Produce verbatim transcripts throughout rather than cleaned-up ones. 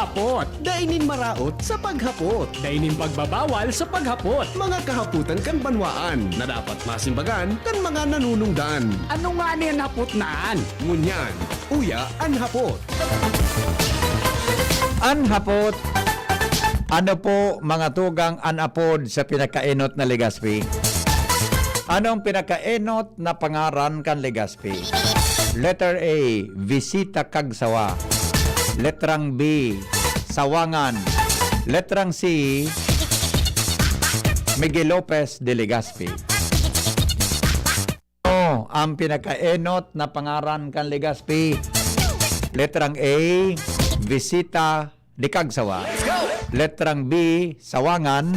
Hapot. Dai nin maraot sa paghapot. Dai nin pagbabawal sa paghapot. Mga kahapotan kan banwaan na dapat masimbagan kan mga nanunungdan. Ano nga ni an hapot na an? Ngunyan, uya an hapot. An hapot, ano po, mga tugang, an apod sa pinakaenot na Legazpi? Anong pinakaenot na pangaran kan Legazpi? Letter A, Visita Kagsawa. Letrang B, Sawangan. Letrang C, Miguel Lopez de Legazpi. Ano ang pinakaenot na pangaran kan Legazpi? Letrang A, Visita de Kagsawa. Letrang B, Sawangan.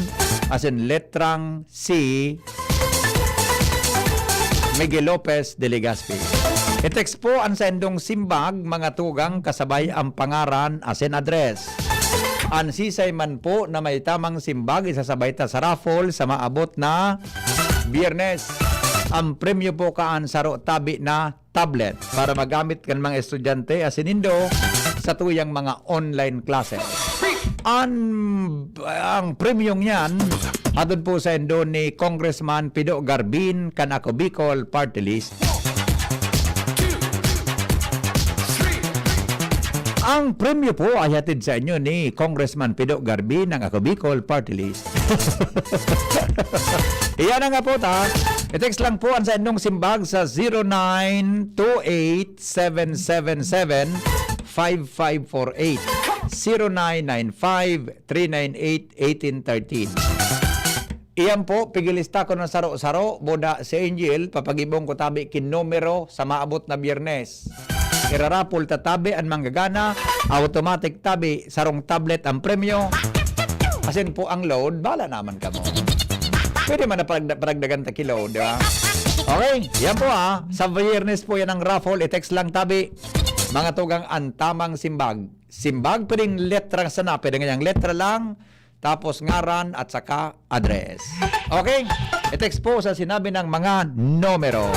Asin letrang C, Miguel Lopez de Legazpi. I-text po an saindong simbag, mga tugang, kasabay ang pangaran asin address. An sisay man po na may tamang simbag, isasabay ta sa raffle sa maabot na Biyernes. Ang premyo po kaan saro tabi na tablet para magamit kan mga estudyante asin nindo sa tuyang mga online classes. An, ang premyong yan, hatod po saindo ni Congressman Pido Garbin kan Ako Bicol Party List. Ang premyo po ay hatid sa inyo ni Congressman Pido Garbin ng Ako Bicol Party List. Iyan na nga po ta. I-text lang po ang saindong simbag sa zero nine two eight seven seven seven five five four eight, zero nine nine five three nine eight eighteen thirteen. Iyan po, pigilista ko ng saro-saro, boda si Angel, papagibong ko tabi kin numero sa maabot na Biyernes. Irarapol ta tabi an manggagana, automatic tabi, sarong tablet ang premyo. Asin po ang load, bala naman kamo. Pwede man na paragda-, paragdagan ta ki load, di ba? Okay, yan po ha. Sa Biyernes po yan ang raffle, i-text lang tabi. Mga tugang an tamang simbag. Simbag, pwedeng letra sana, pwede ngayang letra lang. Tapos ngaran at saka address. Okay? I-text po sa sinabi ng mga numero.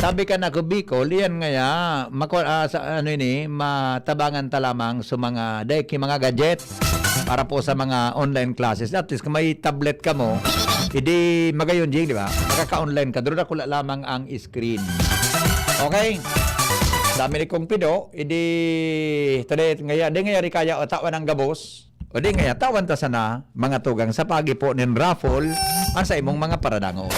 Sabi ka na ko, Bicol, iyan ngaya, mako-, ah, sa ano ini, matabangan ta lamang sa mga, dai ki mga gadget para po sa mga online classes. At least, kung may tablet ka mo, hindi magayon, Jing, di ba? Makaka-online ka, doon ako lamang ang screen. Okay? Dami ni kong pido, idi, today, ngaya, di ngaya ri kaya o tawan ang gabos. O di ngaya, tawan ta sana, mga tugang, sa pagi po nin raffle, ang sa imong mga paradangon.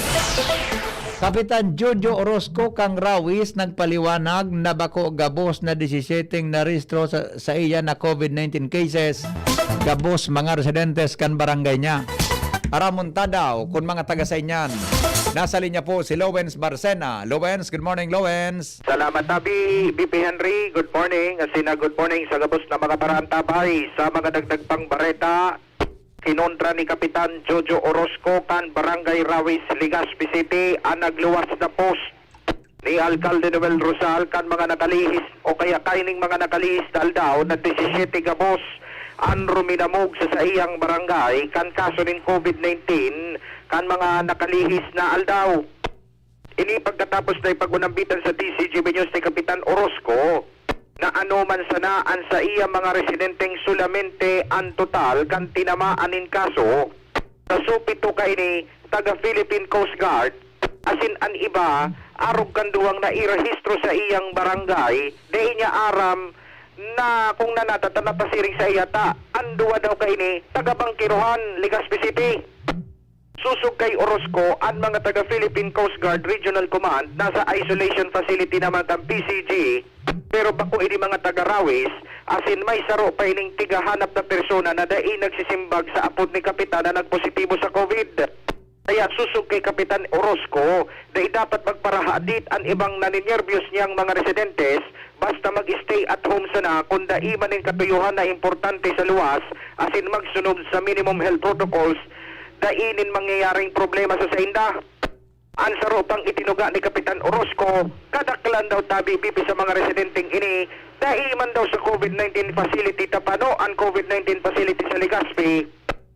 Kapitan Jojo Orozco kang Rawis nagpaliwanag na bako gabos na disisiyete ang narehistro sa, sa iya na COVID nineteen cases, gabos mga residentes kan barangay niya. Aramon ta daw kun mga taga sa inyan. Nasa linya po si Lowens Barcena. Lowens, good morning, Lowens. Salamat, Abi. B P Henry, good morning. Asin na good morning sa gabos na mga paraantabay. Sa mga dagdag pang bareta, kinontra ni Kapitan Jojo Orozco kan Barangay Rawis, Legazpi City, an nagluwas na post ni Alkalde Noel Rosal kan mga nakalihis o kaya kaining mga nakalihis na aldaw na disisiyete gabos an ruminamog sa saiyang barangay kan kaso nin COVID nineteen kan mga nakalihis na aldaw. Ini pagkatapos na ipag-unambitan sa D C G B News ni Kapitan Orozco na anoman sana an saiya mga residenteng solamente an total kan tinamaan nin kaso, sa supito kaini taga Philippine Coast Guard, asin an iba arog kan duwang nairehistro sa iyang barangay, dai niya aram na kung nanata ta napasiring sa iya ta. An duwa daw kaini taga Bangkirohan, Legazpi City. Sosog kay Orozco, an mga taga Philippine Coast Guard Regional Command nasa isolation facility naman kan P C G, pero bako ini mga taga Rawis, asin may saro pa ining tigahanap na persona na dai nagsisimbag sa apod ni Kapitan na nagpositibo sa COVID. Kaya sosog kay Kapitan Orozco, dai dapat magparahadit an ibang naninerbiyos niyang mga residentes, basta mag-stay at home sana kun dai man nin katuyohan na importante sa luwas, asin magsunod sa minimum health protocols, dai nin mangyayaring problema sa sainda. An saro pang itinuga ni Kapitan Orozco, kadaklan daw tabi bibi sa mga residenteng ini, dai man daw sa COVID nineteen facility ta pano an COVID nineteen facility sa Legazpi.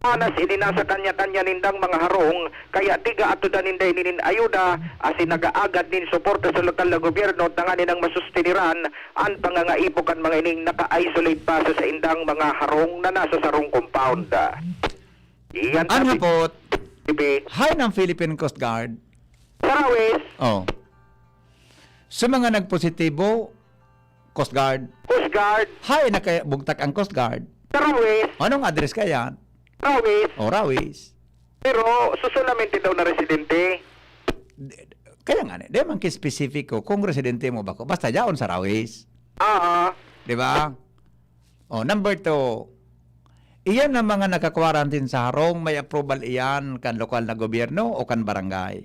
Anas ini nasa kanya-kanya nindang mga harong, kaya tiga-atodan ninda ini nin ayuda, asin nag-aagad nin suporta sa lokal na gobyerno tanganing masustiniran an pangangaipo kan mga ining naka-isolate pa sa saindang mga harong na nasa sarong compound. Iyan Ang sabi, hapot, Bibi. Hay ng Philippine Coast Guard. Sarawis. Oh. Sa mga nagpositibo, Coast Guard. Coast Guard. Hay, nakabugtak ang Coast Guard. Sarawis. Anong address kaya? Sarawis. O, Rawis. Pero, so solamente daw na residente. Di- Kaya nga, di man ki-specific ko kung residente mo ba ko. Basta yaon sa Rawis. Ah, Di ba? O, number two, iyan ang mga naka-quarantine sa harong, may approval iyan kan lokal na gobyerno o kan barangay?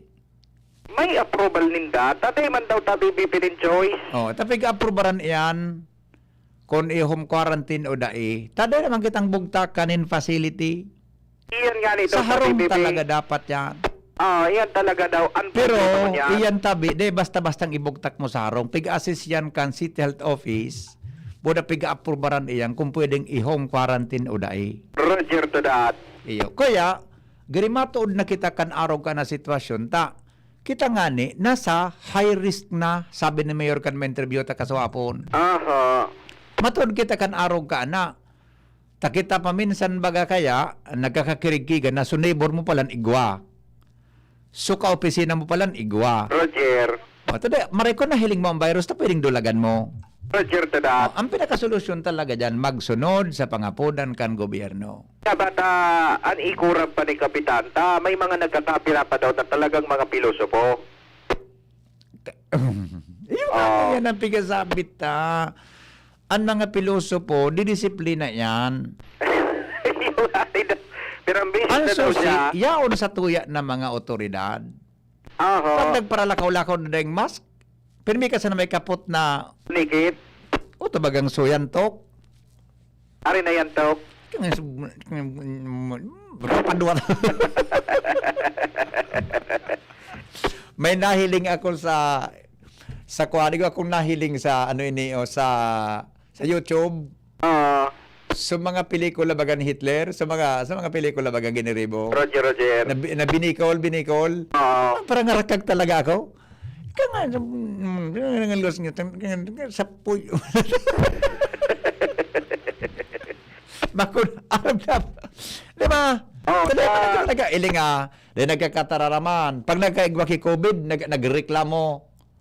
May approval ninda. Tatay man daw tabi, Bibi, nin choice. O, ta pig-aprubaran iyan kung i-home quarantine o dai. Taday naman kitang bugtak kanin facility. Iyan nga nito, Sa harong Bibi. Talaga dapat yan. Ah, iyan talaga daw. Ang Pero problema niyan. Iyan tabi, di basta-bastang ibugtak mo sa harong. Pig-assist yan kan City Health Office. Buda pig-aprubaran iyan kung pwedeng i-home quarantine o dai. Roger to that. Iyo. Kaya, girimatood na kita kan arog ka na sitwasyon. Ta, kita ngani, nasa high risk na, sabi ni Mayor kan ma-interview ta kaswapon. Aha. Matood kita kan arog ka na. Ta kita paminsan baga kaya, nagkakakirigkigan na so neighbor mo palan igwa. So kaopisina mo palan igwa. Roger. O, tada, maray ko nahiling mo ang virus, ta pwedeng dulagan mo. Roger to that. O, ang pinakasolusyon talaga dyan, magsunod sa pangapodan kan gobyerno. Kaya bata, an ikurab pa ni Kapitan, ta may mga nagkakapira pa daw na talagang mga pilosopo. Yun ang, Oh. Yan ang pigasabit ta. Ang mga pilosopo, didisiplina yan. Yung atin na, pero ang bisis Ang na daw susi, siya. Yaon sa tuya ng mga otoridad. Aha. Pag nagparalakaw-lakaw na dayong mask, pirmi ka sa na may kapot na Nikit. O, tabagang suyantok. Ari na yan, Tok. Rapadwat. May nahiling ako sa, sa kuwan, digo akong nahiling sa, ano ini, o sa, sa YouTube. Ah. Sa mga pelikula baga ni Hitler, sa mga, sa mga pelikula baga giniribo. Roger, Roger. Na bi-, na binikol, binikol. Oo. Ah, parang narakag talaga ako. Kaya nga, mm, mm, sa puy-, Bakun, aram na. Di ba? Oh, Tuloy ka na ah. Talaga, iling, ah. Di nagkakatararaman. Pag nagkaigwa ki COVID, nag-, nagreklamo.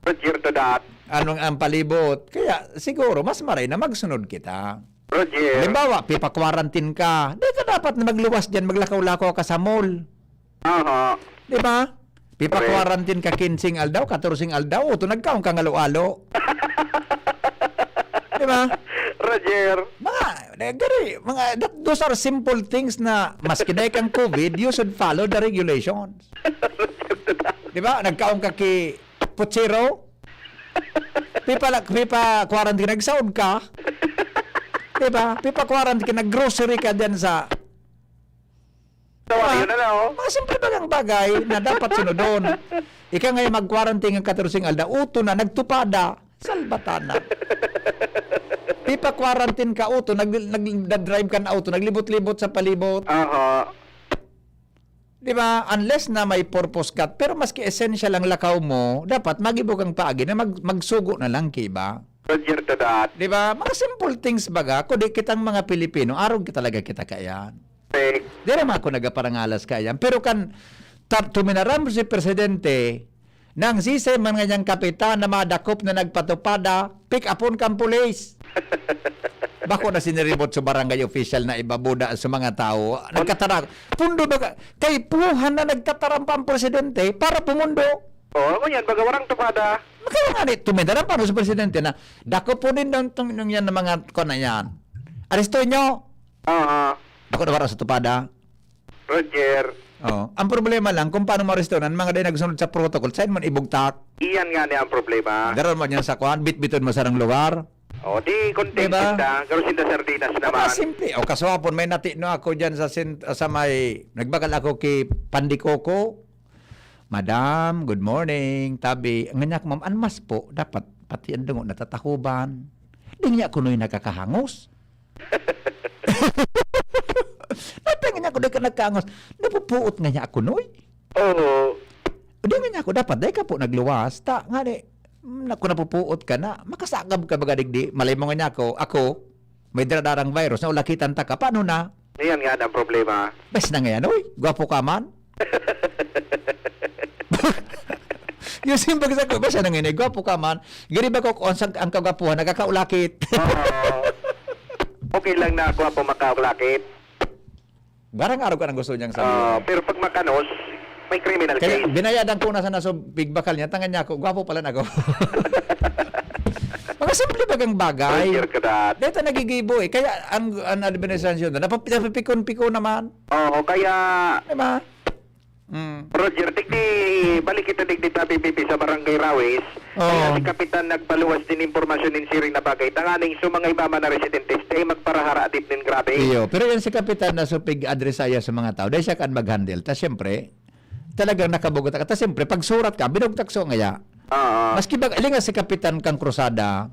Roger to that. Anong ang palibot? Kaya, siguro, mas maray na magsunod kita. Roger. Halimbawa, pipa-quarantine ka. Di ka dapat na magluwas dyan, maglakaw-lakaw ka sa mall. Aha. Di ba? Pipa-quarantine ka kinsing aldaw, katorseng aldaw, o to nagkaon ka ng alo-alo. Di ba? Roger. Mga, eh, gari, mga, that, those are simple things na maski na kang COVID, you should follow the regulations. Di ba? Nagkaon ka ki putsero, pipa, pipa-quarantine, nagsaod ka. Di ba? Pipa-quarantine ka, nag-grocery ka dyan sa So, Diba? Yun na lang, oh. Mga simple bagang bagay na dapat sunodon. Ika ngayon mag-quarantine ang katorseng aldaw, uto na, nagtupada. Salbatana. Pipa-quarantine ka, uto, nag-, nag-drive ka na auto, naglibot-libot sa palibot. Aha. Di ba? Unless na may purpose ka. Pero maski essential ang lakaw mo, dapat magibo kang paagi na mag-, magsugo na lang, ki ba? Roger to that. Di ba? Mga simple things baga, kundi kitang mga Pilipino, arog ka talaga kita kaiyan. Correct. Di naman ako nagaparangalas kaiyan. Pero kan ta-, tuminaram si Presidente, nang sisay man ngayang kapitan na madakop na nagpatupada, pick upon kang pulis. Bako na siniribot sa barangay official na ibabuda sa mga tao. Nagkatarak. Pundo ba ka? Kay puhan na nagtataram pa ang presidente para pumundo. Oo, ngunyan, baga warang tupada. Kaya nga ni, tuminda lang paano sa presidente na, "Dako po din daw itong, itong yan ng mga kuwan na yan. Aresto nyo." Aha. Dako na para sa tupada. Roger. Oh, ang problema lang kung paano maresto na ang mga dahil nagsunod sa protocol, saan man ibugtak? Iyan nga niya ang problema. Daron mo niyan sa kuwan, bitbiton mo sa rang lugar. Oh, di contented Diba? Na. Pero sinda sardinas Baka naman. Simple. O, kaswapon, may natino ako dyan sa sin-, sa may, nagbakal ako kay Pandikoko. "Madam, good morning." Tabi, nganyak, "Ma'am, an mask po, dapat pati ang dungo natatahuban." Di niya kunoy nakakahangos. Natay niya ko, Nagka-, nagkaangos. Napupuot nga niya ako, Noy. Oo. Di nga niya ako, dapat dai ka po nagluwas. Ta, nga ni, mm, naku, napupuot ka na. Makasagab ka baga digdi. Malay mo nga niya ako, ako, may daradarang virus na ulakitan ta ka. Paano na? Ayan nga na ang problema. Bes na ngayon, uy. Gwapo ka man. Yung simbag sa ko, bes na ngayon, eh, gwapo ka man. Gari ba ko kung ang, ang kagwapuhan, nagkakaulakit? Oo. Okay lang na gwapo makaulakit. Garang araw ka nang gusto niyang sabihin. Ah, pero pag makanos, may criminal Kaya case. Binayadan ko na sana so pigbakal niya, tangan niya ako, gwapo pala na ako. Mga simple bagang bagay. Roger ka dat. Dito nagigibo eh. Kaya ang, ang administrasyon doon, napap-, napipikon-pikon naman. Oo, kaya Di ba? Mm. Roger, digdi, balik kita digdi tabi, Bibi, sa Barangay Rawis. Oo. Kaya si Kapitan nagpaluwas din impormasyon nin siring na bagay. Tanganing sa mga iba man na residentes, dai magparahara dit nin grabe. Iyo, pero yan si Kapitan na supig address saya sa mga tao. Dahil siya kan mag-handle. Ta siyempre, talagang nakabugot ka. Ta siyempre, pag surat ka, binugtak so ngaya. Oo. Maski bag, ilinga si Kapitan kang Cruzada,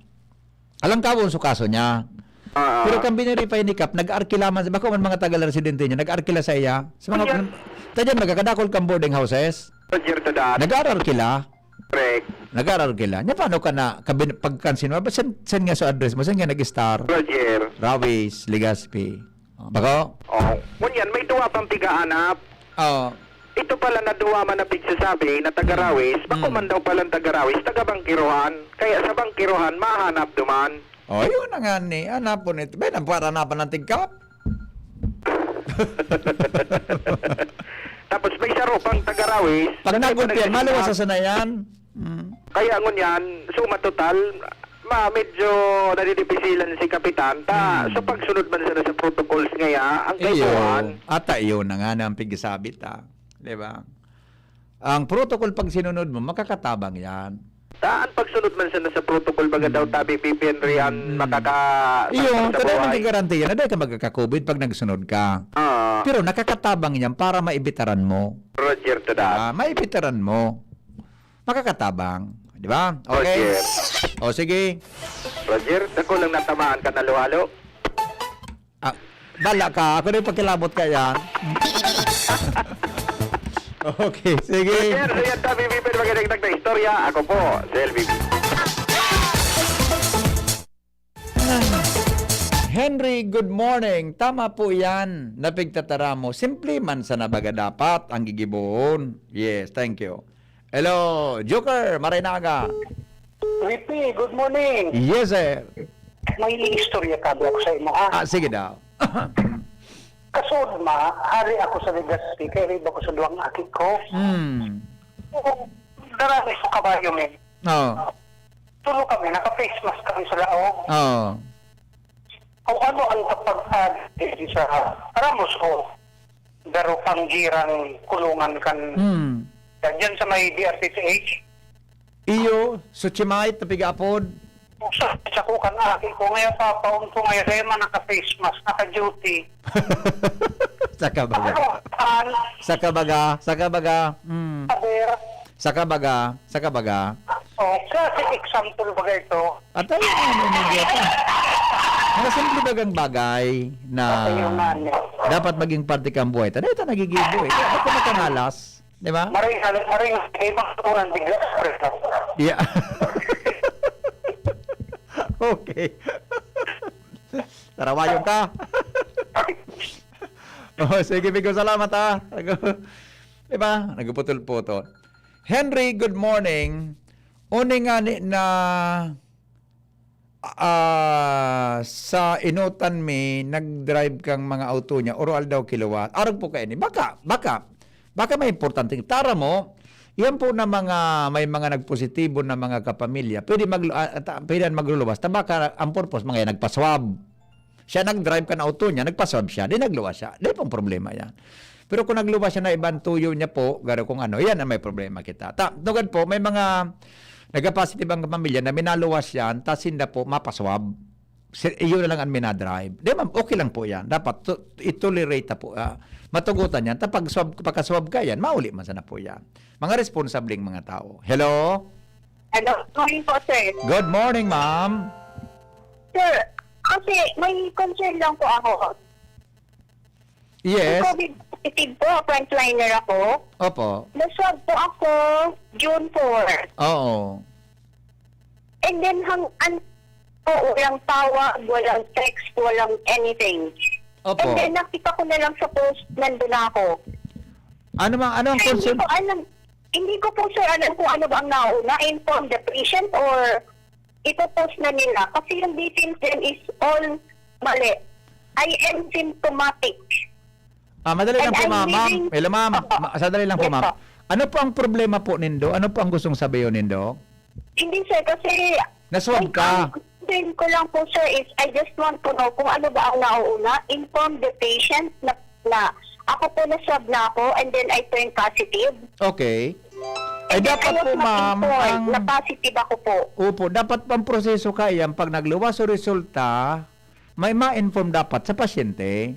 alangkawon so kaso niya. Oo. Pero kan biniripay ni Kap, nag-arkila man, bako man mga tagal residente niya, nag-arkila sa iya. Sa mga, Ayan. Tadyan, magkakadakol kang boarding houses. Roger to that. Nag-arkila. Correct. Nag-arkila. Nya, paano ka na, kabin-, pagkansin mo, ba, saan, saan nga sa address mo? Saan nga nag-star? Roger. Rawis, Legazpi. Bako? Oh, ngunyan, may duwa pang pigaanap. Oo. Ito pala na duwa man na pigsasabi na taga Hmm. Rawis, bako Hmm. man daw palang taga Rawis, taga Bangkirohan. Kaya sa Bangkirohan, mahanap duman. Oh, yun na nga ni. Hanapon ito. Ben, ang para na pa ng tigkap. Tapos may saro pang taga Rawis. Pag Ano naguntian, yung maluwas sa sanayan. Mm. Kaya ngunyan, suma total, ma-, medyo nadidipisilan si Kapitan. Ta, Hmm. sa pagsunod man sana sa protocols ngaya, ang Iyo, kaipuhan. Ata iyo na nga na ang pigsabit, ah. Di ba? Ang protocol pag sinunod mo, makakatabang yan. Ta, ang pagsunod man sana sa protocol, baga daw Hmm. tabi, P P N R I an Hmm. makaka-, Iyo, sa kada buhay. May garantiya na dahil ka magkaka-covid pag nagsunod ka. Ah. Pero nakakatabang yan para maibitaran mo. Roger to that. Ah, maibitaran mo. Makakatabang. Di ba? Okay? Roger. O, sige. Roger, dako lang natamaan ka na luwalo. Ah, bala ka. Ako na yung pakilabot ka yan. Okay, sige. Roger, Roger, Tabi Bibi, magandang na istorya. Ako po, si L B B. Henry, good morning. Tama po yan. Napigtatara mo. Simple man sana baga dapat ang gigibohon. Yes, thank you. Hello, Joker, maray na aga. Ricky, good morning. Yes, sir. May istorya kami ako sa imo, ha? Ah, sige daw. Kasud ma, hari ako sa Legazpi, kaya iba ko sa duwang aki ko. Hmm. Darami sa kabayo, men. Oo. Tulo kami, naka-face mask kami sa laog. Oo. Kung ano ang kapag-agi sa Ramos o garo pang girang kulungan kan Hmm. dyan sa may D R T C H. Iyo, Suchimite, tapigapod. Sa, sa ko kan aki ko, ngayon papaon ko ngayon, kaya man naka-face mask, naka-duty. Sa kabaga. Ano, an, Sa kabaga, sa kabaga. Hmm. Aber, Sa kabaga, sa kabaga. Oh, classic example ba ito? At ayun, ano, media pa. Mga simple bagang bagay na Ayun nga, ano. dapat maging parte kang buhay. Tayo ito nagigibo eh. Kaya ba't ka magkangalas? Di ba? Maring, maring, kay mga tunan, bigla sa preso. Yeah. Okay. Tarawayon ka. Oh, sige, Pico, salamat, ha. Di ba? Nagputol-putol. Henry, good morning. Uni nga ni na, ah, sa inutan mi, nag-drive kang mga auto niya, oro aldaw kiluwat. Arog po kayo ni. Baka, baka, baka may importante. Tara mo, yan po na mga, may mga nagpositibo na mga kapamilya. Pwede mag, ah, ta-, pwede yan magluluwas. Ta baka ang purpose, mga yan, nagpaswab. Siya nag-drive kan auto niya, nagpaswab siya, di nagluwas siya. Di pong problema yan. Pero kung nagluwas siya na ibang tuyo niya po, garo kung ano, yan ang may problema kita. Ta, tugad po, may mga nagka-positive ang pamilya na minaluwas yan, tas sinda po mapaswab. Si, iyon na lang ang minadrive. Di, ma'am, okay lang po yan. Dapat to, i-tolerate na po. Ah, matugutan yan. Ta pag swab, pagka-swab ka yan, mauli man sana po yan. Mga responsableng mga tao. Hello? Hello, good morning po, sir. Good morning, ma'am. Sir, kasi may concern lang po ako. Yes. COVID positive po, frontliner ako. Opo. Na-swab po ako June four. Oo. And then, hang, an, po, walang tawag, walang text, walang anything. Opo. And then, nakita ko na lang sa post, nandun na ako. Ano ma-, ano ang Sir, hindi concern? ko alam, hindi ko po, sir, alam kung ano ba ang nauna, inform the patient or ipopost na nila. Kasi yung details din is all mali. I am symptomatic. Ah, madali And lang po, I'm ma'am. Ma'am, living hello, ma'am. Opo. Ma-, sandali lang po, Yes ma'am. po. Ano po ang problema po nindo? Ano po ang gustong sabihin nindo? Hindi, sir, kasi Na-swab ka? Ang concern ko lang po, sir, is I just want to know kung ano ba ang nauuna. Inform the patient na, na ako po na-swab na ako and then I turn positive. Okay. Ay, And then dapat I was po, not ma'am, informed ang na positive ako po. Opo, dapat ang proseso kaiyan, pag nagluwas o resulta, may ma-inform dapat sa pasyente.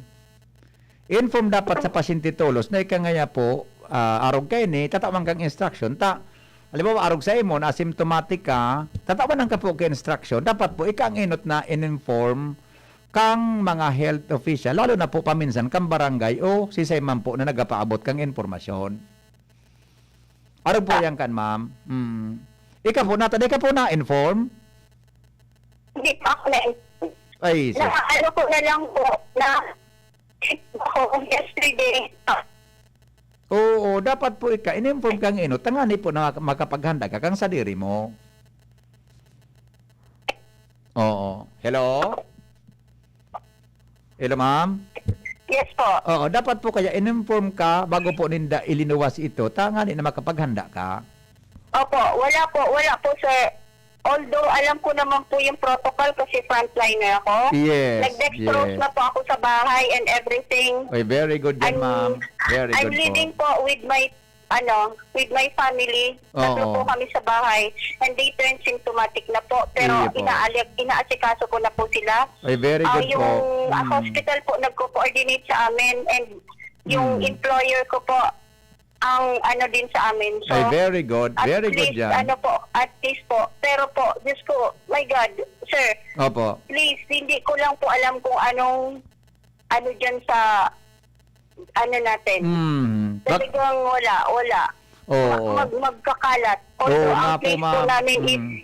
Inform dapat sa pasyente tolos na ika ngaya po, ah, arog kaini, tatawan kang instruction. Ta, halimbawa, arog sa imo na asymptomatic ka, tatawan ka po ka instruction. Dapat po, ika ang enot na in-inform kang mga health official, lalo na po paminsan kang barangay o sisay man po na nagapaabot kang impormasyon. Arog po Ah. yan kan, ma'am. Mm. Ika po, nata-, di ka po na-inform? Hindi pa ako na-inform. Ay, sus. Na, ano ko na lang po, na ako yesterday. Oo, dapat po ika, in-inform kang enot, tangani po na makapaghanda ka kang sadiri mo. Oo. Hello? Hello, ma'am? Yes po. Oo, dapat po kaya in-inform ka bago po ninda ilinuwas ito, tangani na makapaghanda ka. Opo, wala po, wala po, sir. Although alam ko naman po yung protocol kasi frontliner ako. Yes, Nag-dextrose yes. na po ako sa bahay and everything. Ay, very good yan, I'm, ma'am. Very I'm good po. living po with my, ano, with my family. Tatlo Oo. po kami sa bahay and they turned symptomatic na po. Pero Sige po. inaali-, inaasikaso ko na po sila. Ay, very Ah, good yung po. ah, Mm. hospital po nagko-coordinate sa amin and yung Mm. employer ko po ang ano din sa amin. So, Ay, very good. at Very good least, yan. ano po, at least po. Pero po, Diyos ko, my God, sir, Opo. please, hindi ko lang po alam kung anong ano dyan sa ano natin. Mm. Bak- Talagang wala, wala. Oo. Mag-, magkakalat. Oo Although nga ang po, place po ma'am. namin is Mm.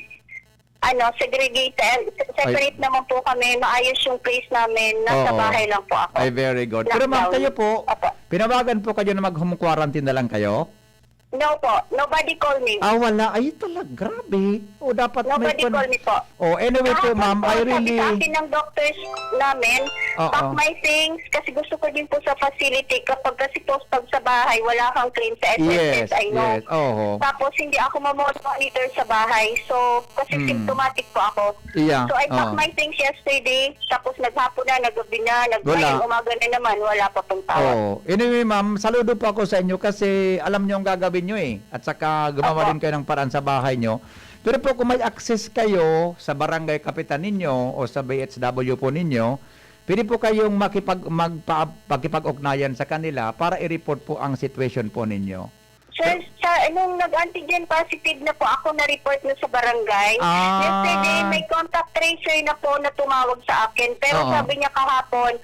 ano, segregated, separate Ay. naman po kami. Maayos yung place namin. Nasa Oo. bahay lang po ako. Ay, very good. Pero ma'am, Lockdown. kayo po, Opo. pinawagan po kayo na mag-home quarantine na lang kayo? No po. Nobody call me. Ah, wala. Ay, talaga. Grabe. O, dapat may Nobody kon-, call me po. Oh, anyway po, Kahapon ma'am, po, I sabi really sa akin ng doctors namin, Oo. "Pack my things," kasi gusto ko din po sa facility. Kapag kasi po, pag sa bahay, wala kang claim sa S S S, Yes, I know. yes. Oho. Tapos, hindi ako mamonitor sa bahay. So, kasi Hmm. symptomatic po ako. Yeah, So, I packed oo. my things yesterday. Tapos, naghapon na, naggabi na, nag-, Wala. ngayong umaga na naman, wala pa pong tawag. Oo. Anyway, ma'am, saludo po ako sa inyo kasi alam niyo ang gagawin niyo eh. At saka gumawa Opo. din kayo ng paraan sa bahay niyo. Pero po kung may access kayo sa barangay kapitan ninyo o sa B H W po ninyo, pwede po kayong makipag-, magpa-, pakipag-ugnayan sa kanila para i-report po ang situation po ninyo. Sir, sa, nung nag-antigen positive na po ako, na-report na sa barangay. Ah. Yesterday, may contact tracer na po na tumawag sa akin. Pero Oo. sabi niya kahapon,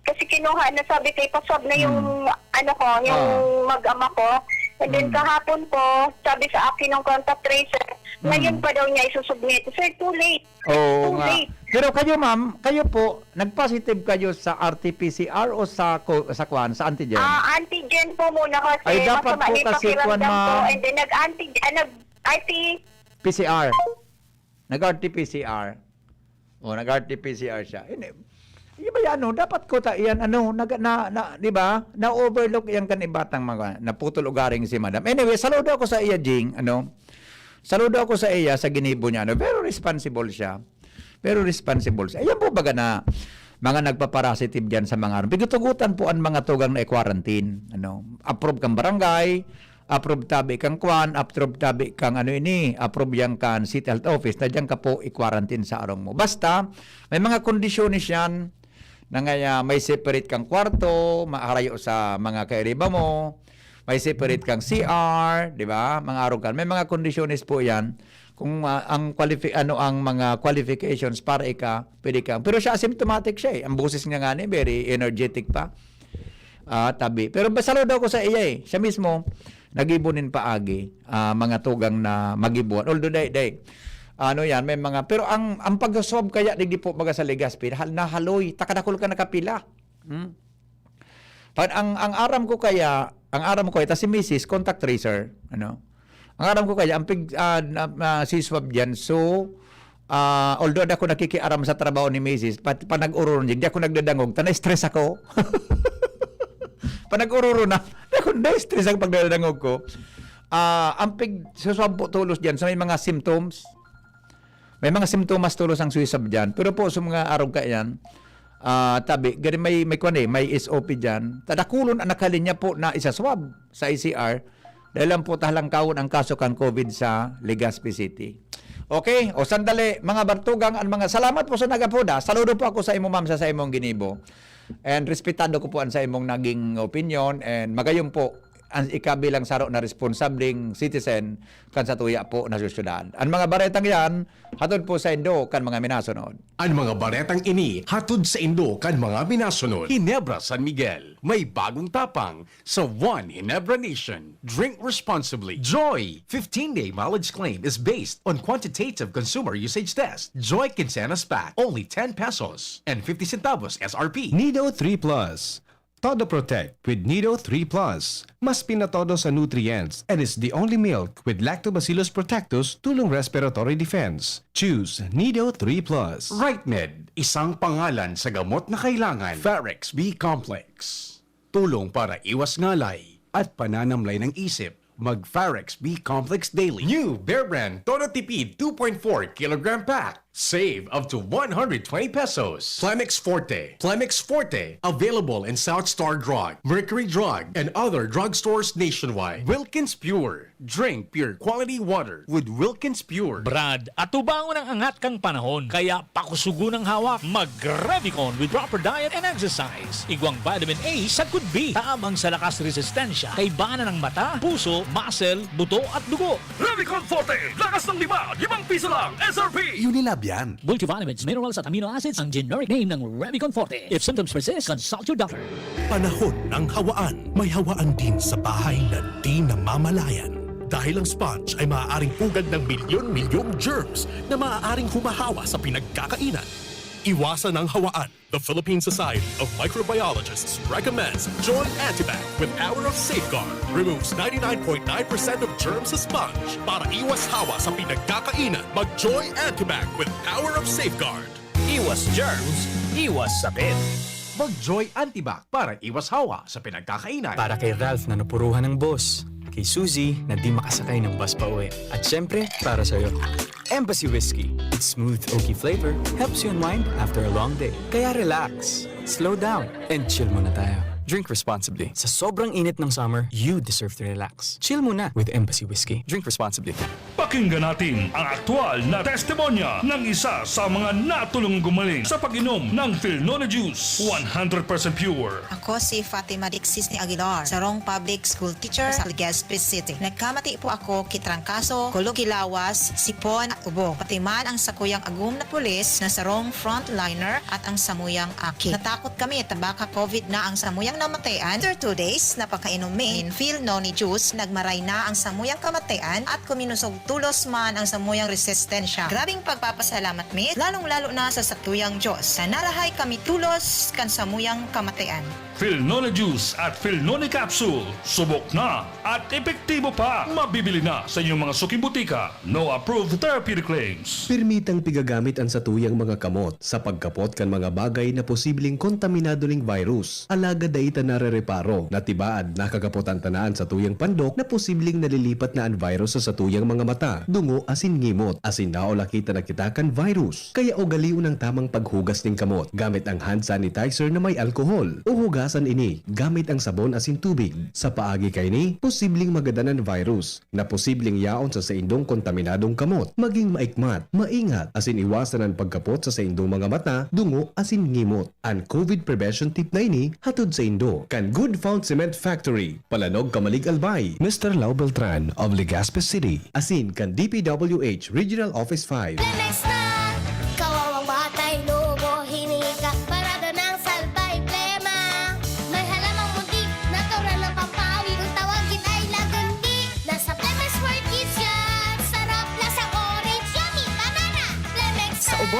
kasi kinuha na, sabi ko, "Ipaswab na yung, Hmm. ano ko, yung Ah. mag-ama ko." And then Hmm. kahapon po, sabi sa akin ng contact tracer, Hmm. ngayon pa daw niya isusubmit. Sir, too late. Oo Too nga. late. Pero kayo, ma'am, kayo po, nag-positive kayo sa R T P C R o sa ko-, sa kwan, sa antigen? Ah, antigen po muna kasi Ay, dapat masama po na yung kasi pakiramdam kwan, ko. ma'am. And then nag-anti-, ah, nag-R T P C R. Nag-R T P C R. Oh, nag-R T P C R siya. Hindi, di ba yan, no? Dapat ko ta-, yan, ano, nag-, na, na, di ba? Na-overlook yan kan ibatang mga, naputol ugaring si madam. Anyway, saludo ako sa iya, Jing, ano? Saludo ako sa iya, sa ginibo niya, ano? Very responsible siya. Pero responsible siya. Ayan po baga na mga nagpaparasitive dyan sa mga aron. Pigtugutan po ang mga tugang na i-quarantine. Ano? Approve kang barangay, approve tabi kang kwan, approve tabi kang ano ini, approve yang kan City Health Office, na dyan ka po i-quarantine sa arong mo. Basta, may mga kondisyones yan, na ngaya may separate kang kwarto, maharayo sa mga kairiba mo, may separate kang C R, di ba? Mga arog kan. May mga kondisyones po yan. Kung, ah, ang qualifi-, ano ang mga qualifications para ika, pwede ka. Pero siya asymptomatic siya eh. Ang boses niya nga ni, very energetic pa. ah, tabi. Pero ba, saludo ako sa iya, eh. Siya mismo, nagibo nin paagi, ah, mga tugang na magibuan. Although, day, day, ano yan, may mga, pero ang, ang pag-swab kaya, digdi po, baga sa Legazpi, hal-, nahaloy, takadakol ka nakapila. Hmm? Pag ang, ang aram ko kaya, ang aram ko kaya, ta si misis, contact tracer, ano? Ang aram ko kaya, ang pig-, ah, na, na, si swab diyan. So, ah, although di ako nakikiaram sa trabaho ni misis, pa, pa nag-ururon diyan, di ako nagdadangog, ta na-stress ako. Pa nag-ururon na, di ako, na-stress ako pag nadadangog ko. Ah, ang pig-, si swab po tulos diyan, sa may mga symptoms, may mga simptomas tulos ang swisab diyan. Pero po sa mga arog kaiyan, ah, tabi, gani may, may kwan eh, may S O P diyan. Tadakulon ang nakalinya po na isaswab sa I C R. Dahil lang po tahalangkawon ang kaso kan COVID sa Legazpi City. Okay, o sandali, mga bartugang, ang mga salamat po sa nagapoda. Saludo po ako sa imo, ma'am, sa, sa imong ginibo. And respetado ko po ang sa imong naging opinion. And magayong po, ang ikabilang saro na responsableng citizen kan satuya po na syudad. Ang mga baretang yan, hatod po sa indo kan mga minasunod. Ang mga baretang ini hatod sa indo kan mga minasunod. Ginebra San Miguel, may bagong tapang sa One Ginebra Nation. Drink responsibly. Joy fifteen-day mileage claim is based on quantitative consumer usage test. Joy Quincenas Pack, only ten pesos and fifty centavos S R P. Nido three Plus. Todo Protect with Nido three Plus. Mas pinatodo sa nutrients and is the only milk with Lactobacillus protectus tulong respiratory defense. Choose Nido three Plus. Rightmed, isang pangalan sa gamot na kailangan. Farex B Complex. Tulong para iwas ngalay at pananamlay ng isip. Mag Farex B Complex Daily. New Bear Brand Todo Tipid two point four kilogram pack. Save up to one hundred twenty pesos. Plemex Forte. Plemex Forte. Available in South Star Drug, Mercury Drug, and other drugstores nationwide. Wilkins Pure. Drink pure quality water with Wilkins Pure. Brad, atubangon ang angat kan panahon. Kaya pakusugon ang hawak. Mag-Revicon with proper diet and exercise. Igwang vitamin A sagkod B. Tabang sa lakas resistensya. Kaibanan ng mata, puso, muscle, buto at dugo. Revicon Forte, lakas ng lima, limang piso lang, S R P. Unilab yan. Multivitamins, minerals at amino acids ang generic name ng Revicon Forte. If symptoms persist, consult your doctor. Panahon ng hawaan. May hawaan din sa bahay na di namamalayan. Dahil ang sponge ay maaaring pugad ng milyon-milyong germs na maaaring humahawa sa pinagkakainan. Iwasan ang hawaan. The Philippine Society of Microbiologists recommends Joy Antibac with Power of Safeguard. Removes ninety-nine point nine percent of germs sa sponge. Para iwas hawa sa pinagkakainan, mag Joy Antibac with Power of Safeguard. Iwas germs, iwas sakit. Mag Joy Antibac para iwas hawa sa pinagkakainan. Para kay Ralph na napuruhan ng boss. Kay Suzy na di makasakay ng bus pauwi. At syempre, para sa'yo. Embassy Whiskey. Its smooth, oaky flavor helps you unwind after a long day. Kaya relax, slow down, and chill muna tayo. Drink responsibly. Sa sobrang init ng summer, you deserve to relax. Chill muna with Embassy Whiskey. Drink responsibly. Pakinggan natin ang aktual na testimonya ng isa sa mga natulong gumaling sa pag-inom ng Filnone Juice, one hundred percent pure. Ako si Fatima Dixis ni Aguilar, sarong public school teacher sa Legazpi City. Nagkamati po ako ki trangkaso, kulog ki lawas, sipon at ubo. Pati man ang sakuyang agom na pulis na sarong frontliner at ang samuyang aki. Natakot kami ta baka COVID na ang samuyang namatayan. After two days na pagkainom mi nin Filnone Juice, nagmaray na ang samuyang kamatayan at kuminusog tulos man ang samuyang resistensya. Grabing pagpapasalamat mi, lalong-lalo na sa satuyang Diyos, na narahay kami tulos kan samuyang kamatayan. Filnone Juice at Filnone Capsule, subok na at epektibo pa. Mabibili na sa inyong mga suking butika. No approved therapeutic claims. Permitang pigagamit an satuyang mga kamot sa pagkapot kan mga bagay na posibleng kontaminado ning virus. Alagad dai ta narereparo na tibaad nakakapotan ta na an satuyang pandok na posibleng nalilipat na an virus sa satuyang mga mata, dungo asin ngimot, asin naulaki ta na kita kan virus. Kaya ugalion ang tamang paghugas nin kamot gamit ang hand sanitizer na may alkohol, o hugasan ini gamit ang sabon asin tubig. Sa paagi kaini, posibleng magadan an virus na posibleng yaon sa saindong kontaminadong kamot. Maging maikmat, maingat, asin iwasan an pagkapot sa saindong mga mata, dungo, asin ngimot. An COVID prevention tip na ini hatod saindo kan Good Found Cement Factory, Palanog, Camalig, Albay. Mister Lau Beltran of Legazpi City, asin kan D P W H Regional Office five. Lemex na! Kawawang batay, lobo, hiningi ka, parada ng salbay, plema. May halamang munti,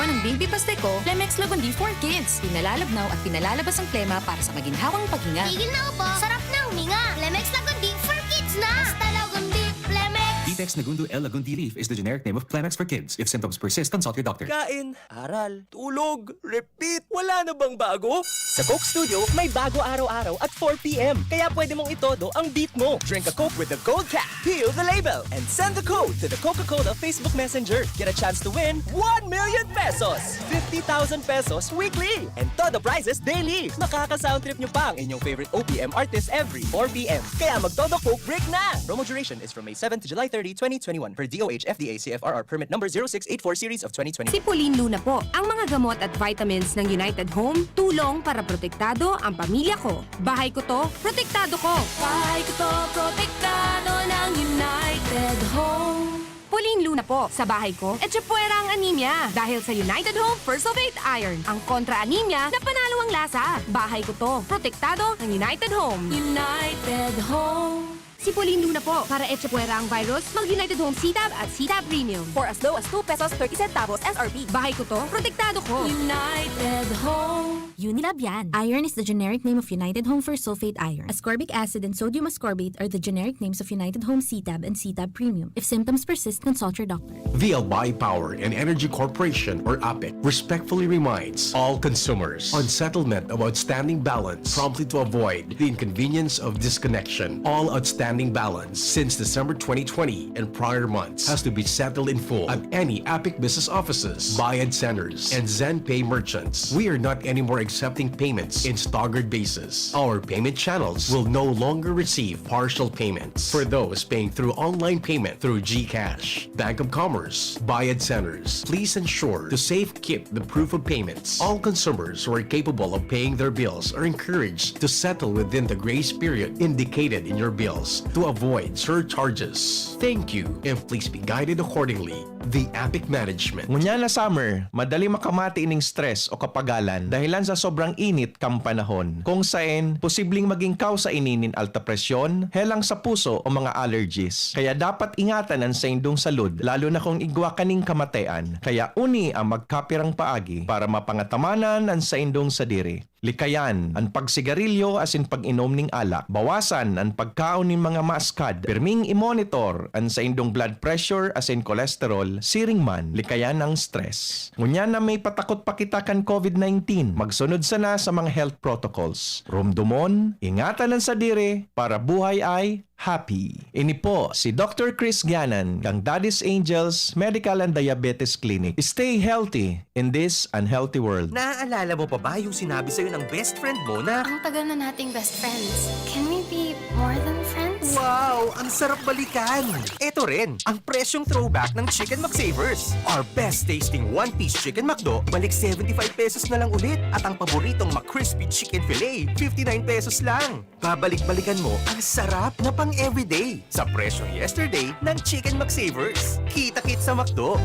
Ang Baby Pasteco, Plemex Lagundi for Kids. Pinalalabnaw at pinalalabas ang plema para sa maginhawang paghinga. Tigil na ubo, sarap na huminga. Plemex Lagundi for Kids na! Basta Lagundi, Plemex! Ditex Negundo L Lagundi Leaf is the generic name of Plemex for Kids. If symptoms persist, consult your doctor. Kain, aral, tulog, repeat. Wala na bang bago? Sa Coke Studio, may bago araw-araw at four p m. Kaya pwede mong itodo ang beat mo. Drink a Coke with the gold cap, peel the label, and send the code to the Coca-Cola Facebook Messenger. Get a chance to win one million pesos, fifty thousand pesos weekly, and todo prizes daily. Makaka-sound trip nyo pa ang inyong favorite O P M artist every four p m. Kaya magtodo Coke break na! Promo duration is from May seven to July thirty, twenty twenty-one, per D O H F D A C F R R permit number zero six eight four series of twenty twenty. Si Pauline Luna po. Ang mga gamot at vitamins ng United Home, tulong para protektado ang pamilya ko. Bahay ko to, protektado ko. Bahay ko to, protektado ng United Home. Pauline Luna po. Sa bahay ko, etchepuera ang anemia. Dahil sa United Home First of Eight Iron, ang kontra anemia na panalo ang lasa. Bahay ko to, protektado ng United Home. United Home. Si Pauline Luna po, para etchepuera ang virus, mag United Home C-Tab at C-Tab Premium. For as low as two pesos thirty centavos S R P. Bahay ko to, protektado ko. United Home. Unilab yan. Iron is the generic name of United Home First Sulfate Iron. Ascorbic acid and sodium ascorbate are the generic names of United Home C-Tab and C-Tab Premium. If symptoms persist, consult your doctor. The Albay Power and Energy Corporation, or APEC, respectfully reminds all consumers on settlement of outstanding balance promptly to avoid the inconvenience of disconnection. All outstanding balance since December twenty twenty and prior months has to be settled in full at any APEC business offices, Bayad Centers, and ZenPay merchants. We are not anymore accepting payments in staggered basis. Our payment channels will no longer receive partial payments for those paying through online payment through GCash, Bank of Commerce, Bayad Centers. Please ensure to safekeep the proof of payments. All consumers who are capable of paying their bills are encouraged to settle within the grace period indicated in your bills to avoid surcharges. Thank you, and please be guided accordingly. The APEC Management. Ngunyan na summer, madali makamati ining stress o kapagalan dahilan sa sobrang init kan panahon, kung saen posibleng magin kausa ini nin alta presyon, helang sa puso o mga allergies. Kaya dapat ingatan an saindong salud, lalo na kung igwa kaning kamatean. Kaya uni an magkapirang paagi para mapangatamanan an saindong sadiri. Likayan an pagsigarilyo asin pag-inom nin alak. Bawasan an pagkaon nin mga maaskad. Pirming i-monitor an saindong blood pressure asin cholesterol siring man likayan an stress. Ngunyan na may patakot pa kita kan COVID nineteen, magsunod sana sa mga health protocols. Rumdomon, ingatan an sadiri para buhay ay happy. Ini po si Doctor Chris Ganan kan Daddy's Angels Medical and Diabetes Clinic. Stay healthy in this unhealthy world. Naaalala mo pa ba yung sinabi sa'yo ng best friend mo na, "Ang tagal na nating best friends. Can we be more than friends?" Wow! Ang sarap balikan! Eto rin, ang presyong throwback ng Chicken McSavers. Our best tasting one-piece Chicken McDo, balik seventy-five pesos na lang ulit. At ang paboritong McCrispy Chicken Fillet, fifty-nine pesos lang. Babalik-balikan mo ang sarap na pang-everyday sa presyong yesterday ng Chicken McSavers. Kita-kit sa McDo!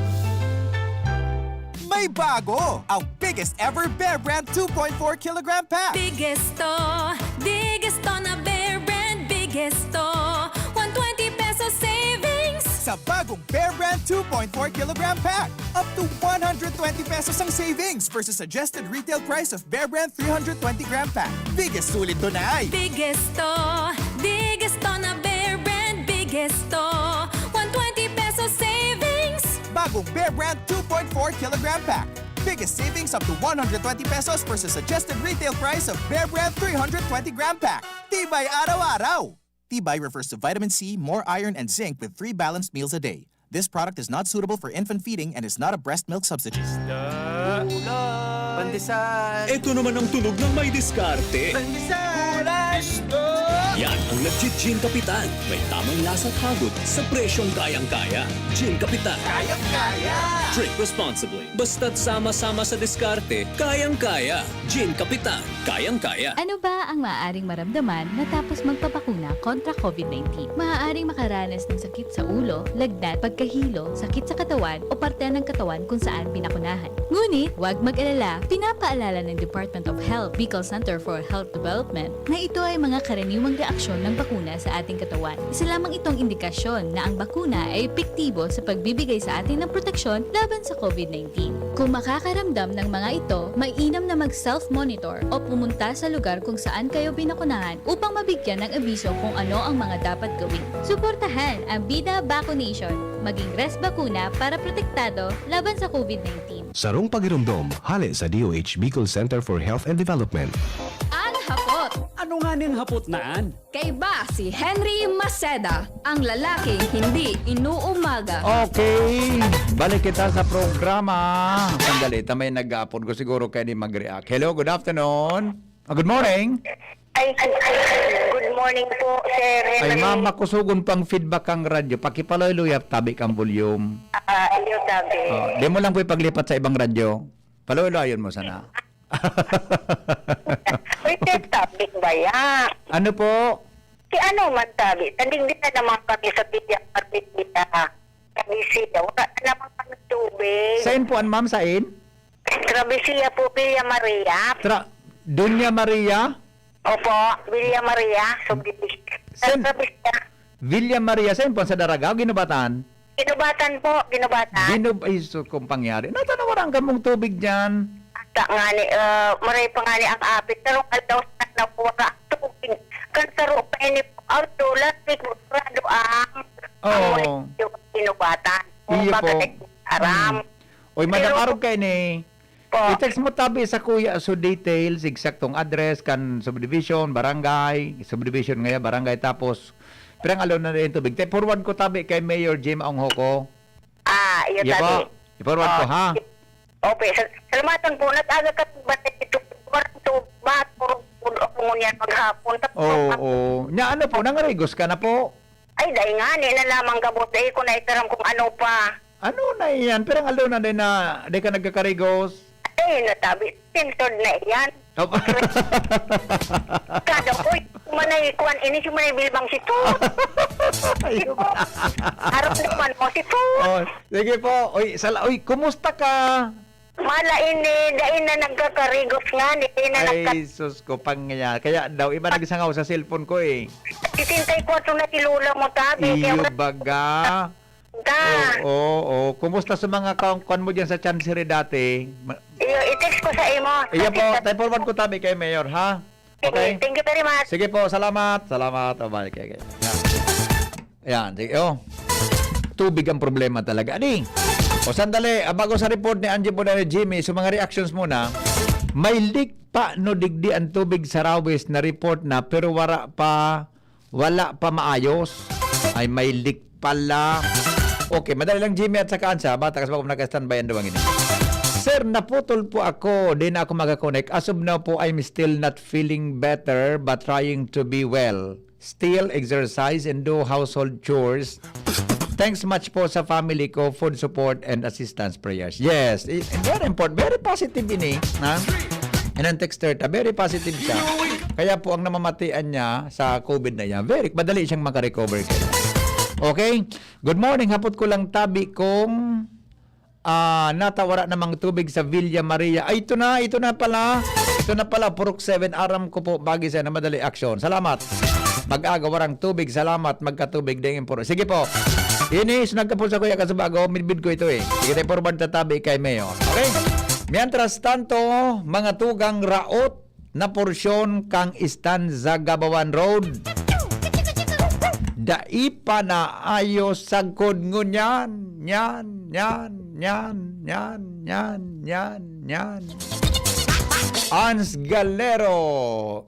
May bago! Ang biggest ever Bear Brand two point four kilogram pack! Biggest to, biggest to na Bear Brand, biggest to. One twenty pesos savings! Sa bagong Bear Brand two point four kilogram pack, up to one hundred twenty pesos ang savings versus suggested retail price of Bear Brand three hundred twenty gram pack. Biggest sulit to na ay! Biggest to, biggest to na Bear Brand, biggest to. One twenty pesos savings! Bagong Bear Brand two point four kilogram pack. Biggest savings up to one hundred twenty pesos versus suggested retail price of Bear Brand three hundred twenty gram pack. Tibay araw-araw! Tibay refers to vitamin C, more iron, and zinc with three balanced meals a day. This product is not suitable for infant feeding and is not a breast milk substitute. Pandesal. Ito naman ang tunog ng may diskarte. Pandesal. Yan ang nagji-Gin Kapitan. May tamang lasa at hagod sa presyong kayang-kaya. Gin Kapitan. Kayang-kaya. Drink responsibly. Basta't sama-sama sa diskarte, kayang-kaya. Gin Kapitan. Kayang-kaya. Ano ba ang maaaring maramdaman matapos magpabakuna kontra COVID nineteen? Maaaring makaranas ng sakit sa ulo, lagnat, pagkahilo, sakit sa katawan o parte ng katawan kung saan binakunahan. Ngunit, huwag mag-alala, pinapaalala ng Department of Health, Bicol Center for Health Development, na ito ay mga karaniwang aksyon ng bakuna sa ating katawan. Isa lamang itong indikasyon na ang bakuna ay epektibo sa pagbibigay sa atin ng proteksyon laban sa COVID nineteen. Kung makakaramdam ng mga ito, mainam na mag-self-monitor o pumunta sa lugar kung saan kayo binakunahan upang mabigyan ng abiso kung ano ang mga dapat gawin. Suportahan ang Bida Bakunation. Maging Res Bakuna para protektado laban sa COVID nineteen. Sarong pagiromdom, hale sa D O H Bicol Center for Health and Development. An hapot. Ano nga ning hapot na an? Kaiba si Henry Maceda, ang lalaking hindi inuumaga. Okay, balik kita sa programa. Sandali, ta may nag-aapod ko siguro kaya di mag-react. Hello, good afternoon. Ah, good morning. Ay, good morning po, Sir Ay, Henry. Ma'am, makusugon pang feedback ang radyo. Pakipaloy-loy tabi kang volume. Ah, iyo, tabi. Oh, di mo lang po ipaglipat sa ibang radyo. Paloy-loyon mo sana. Uy, Sir, topic ba yan? Ano po? Si ano man, tabi? Tandig din na naman kami sa Villa Margarita. Kabisiya. Wala na naman kami tubig. Sain po an ma'am? Sain? Travisia po, Villa Maria. Tra-, Doña Maria? Opo, Villa Maria, subdivision. San-, Travisia. Villa Maria, sain po? Sa Daragao, Ginubatan? Ginubatan po, Ginubatan. Ginub-, ay, sus, kung pangyari. Natanawaran ka mong tubig dyan. Ata nga ni, ah, maray pa nga ni ang apit. Pero aldaw sa nawara ang tubig. Kan saro pa ini po, aldaw, last week, sarado ang, Oo. ang munisipyo, Ginubatan. Kung Iyo baga po. nag-aram. Mm. Oy, Madam, Pero arog kayo ni. Po. I-text mo tabi sa kuya so details, eksaktong address kan subdivision, barangay, subdivision ngaya, barangay, tapos pirang aldaw na rin tubig. Te, forward ko tabi kay Mayor Jim Ong Hoko. Ah, iyo, Iyo tabi. po. I-forward ko, Ah, ha? Okay, sal-, salamatan po. Nag-aga ka ba ito? Parang to, ba, puro, puro ako ngunyan maghapon. Tapos Oo, ako oo. Nya, ano po, nangarigos ka na po? Ay, dai nga, ni na lamang gabos. Dai ko na itaram kung ano pa. Ano na iyan? Pirang aldaw na din na di ka nagkakarigos? Ay, natabi. Centered na iyan. Op- Kada, uy, manay, kuwan, ini si manay bilbang si Tut. Ayun. Aram naman mo si Tut. Oh, sige po. Uy, sala-, uy, kumusta ka? Mala ini, dai na nagkakarigos nga, di na nagka- Ay, sus ko, pangya. Kaya daw, iba nagsangaw sa cellphone ko eh. Sesenta y cuatro na si Lola mo, tabi. Iyo Kaya baga. Da. Oo, oo. Kumusta sa mga ka-, kwan mo dyan sa Chancery dati? Ma- Iyo, i-text ko sa imo. Iya Kasi po, sa- tayo forward ko tabi kay Mayor, ha? Sige, Okay? thank you very much. Sige po, salamat. Salamat. Oh, bye. Okay, okay. Yan. Yan, sige, oh. Tubig ang problema talaga. Ani? O sandali, ah, bago sa report ni Angie po na ni Jimmy, so mga reactions muna, may leak pa no digdi ang tubig sa Rawis na report na pero wara pa, wala pa maayos. Ay, may leak pala. Okay, madali lang, Jimmy at saka Ansa. Bata, kasi baka naka-standby ang duwang ini. Sir, naputol po ako. Di na ako makakonek. As of now po, I'm still not feeling better but trying to be well. Still exercise and do household chores. Thanks much po sa family ko, food support and assistance prayers. Yes, i-, very important, very positive ini, ha? And ang texter ta, very positive siya. Kaya po ang namamatian niya sa COVID na yan, very madali siyang makarecover kayo. Okay? Good morning, hapot ko lang tabi kung, ah, natawara namang tubig sa Villa Maria. Ay, ito na, ito na pala. Ito na pala, Purok seven. Aram ko po, bagi sa na madali aksyon. Salamat. Mag-aga, warang tubig. Salamat, magkatubig. Ding impor-, sige po. Inis, nagkapul sa kuya, kasabago, midbid ko ito eh. Sige, tayo forward tatabi kay Mayor. Okay? Mientras tanto, mga tugang raot na porsyon kang Stanza Gabawan Road. Dai pa naayo sagkod ngunyan. Nyan, nyan, nyan, nyan, nyan, nyan, nyan. Ans Galero,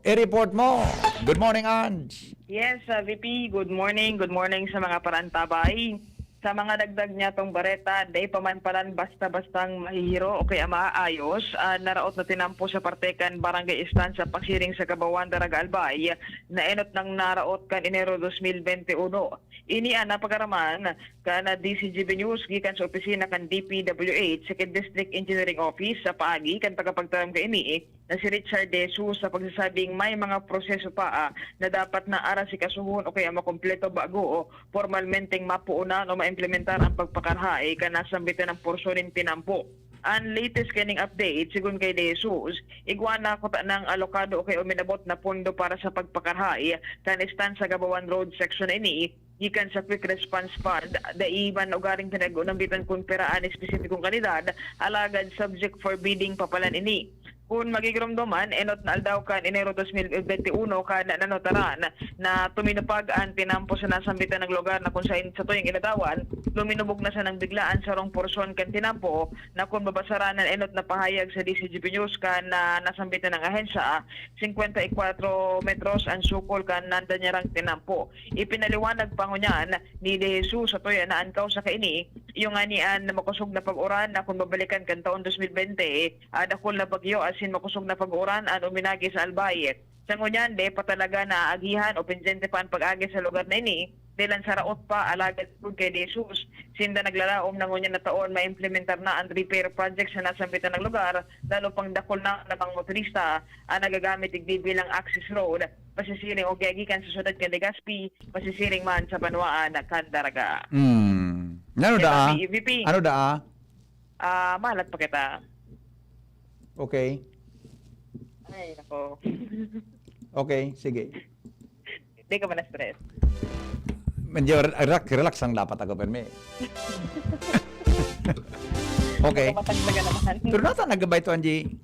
i-report mo. Good morning, Ans. Yes, uh, V P, good morning. Good morning sa mga parantabay. Sa mga dagdag niya tong bareta, dai pa man palan basta-bastang mahihiro o kaya maaayos, ah, naraot na tinampo sa parte kan Barangay Estancia Pasiring sa Gabawan, Daraga Albay, na enot nang naraot kan Enero dos mil bente uno. Ini an napagaraman kan D C G B News gikan sa opisina kan D P W H sa District Engineering Office sa paagi kan tagapagtaram kaini na si Richard De Jesus sa pagsasabing may mga proseso pa, ah, na dapat na arasikasuhon o kaya makumpleto bago o pormalmenteng mapuonan o maimplementar ang pagpakarhae kan nasambitan ng porsyon nin tinampo. An latest kaning update, sigon kay De Jesus, igwa na kuta nang alokado o kay uminabot na pondo para sa pagpakarahay kan Estancia Gabawan Road section na ini, gikan sa Quick Response Fund. Dai man ugaring pinag-unambitan kun pira an espesipikong kantidad, alagad subject for bidding pa palan ini. Kun magigiromdoman, enot na aldaw kan Enero dos mil bente uno kan nanotaran na tuminupag an tinampo sa nasambitan na lugar na kun saen sa tuyang inadawan, luminubog na sanang bigla an sarong porsyon kan tinampo na kun babasaran an enot na pahayag sa D C G P News kan, ah, nasambitan na ahensya, singkwenta y kwatro metros an sukol kan nanda niyarang tinampo. Ipinaliwanag pa ngunyan ni De Jesus sa tuya na an kausa kaini, iyo ngani an makosog na pag-uran na kun babalikan kan taon dos mil bente, ah, dakul na bagyo asin makosog na pag-uran an uminagi sa Albay. Sa ngunyan, di pa talaga naaagihan o pendyente pa an pag-agi sa lugar na ini, dahil an saraot pa, alagad kun kay De Jesus, sinda naglalaom na ngunyan na taon maimplementar na an repair project sa nasambitan na lugar, lalo pang dakul na namang motorista an nagagamit digdi bilang access road, pasisiring o gikan sa syudad kan Legazpi, pasisiring man sa banwaan kan Daraga. Hmm. Ano Di ba, daa? V P? Ano daa? Ah, malat pa kita. Okay. Ay, nako. Okay, sige. Di ka ba na-stress? Medyo re-, relax, relax lang dapat ako, permi. Okay. Nakamatag na ka naman. Pero nasa nagabay to, Angie?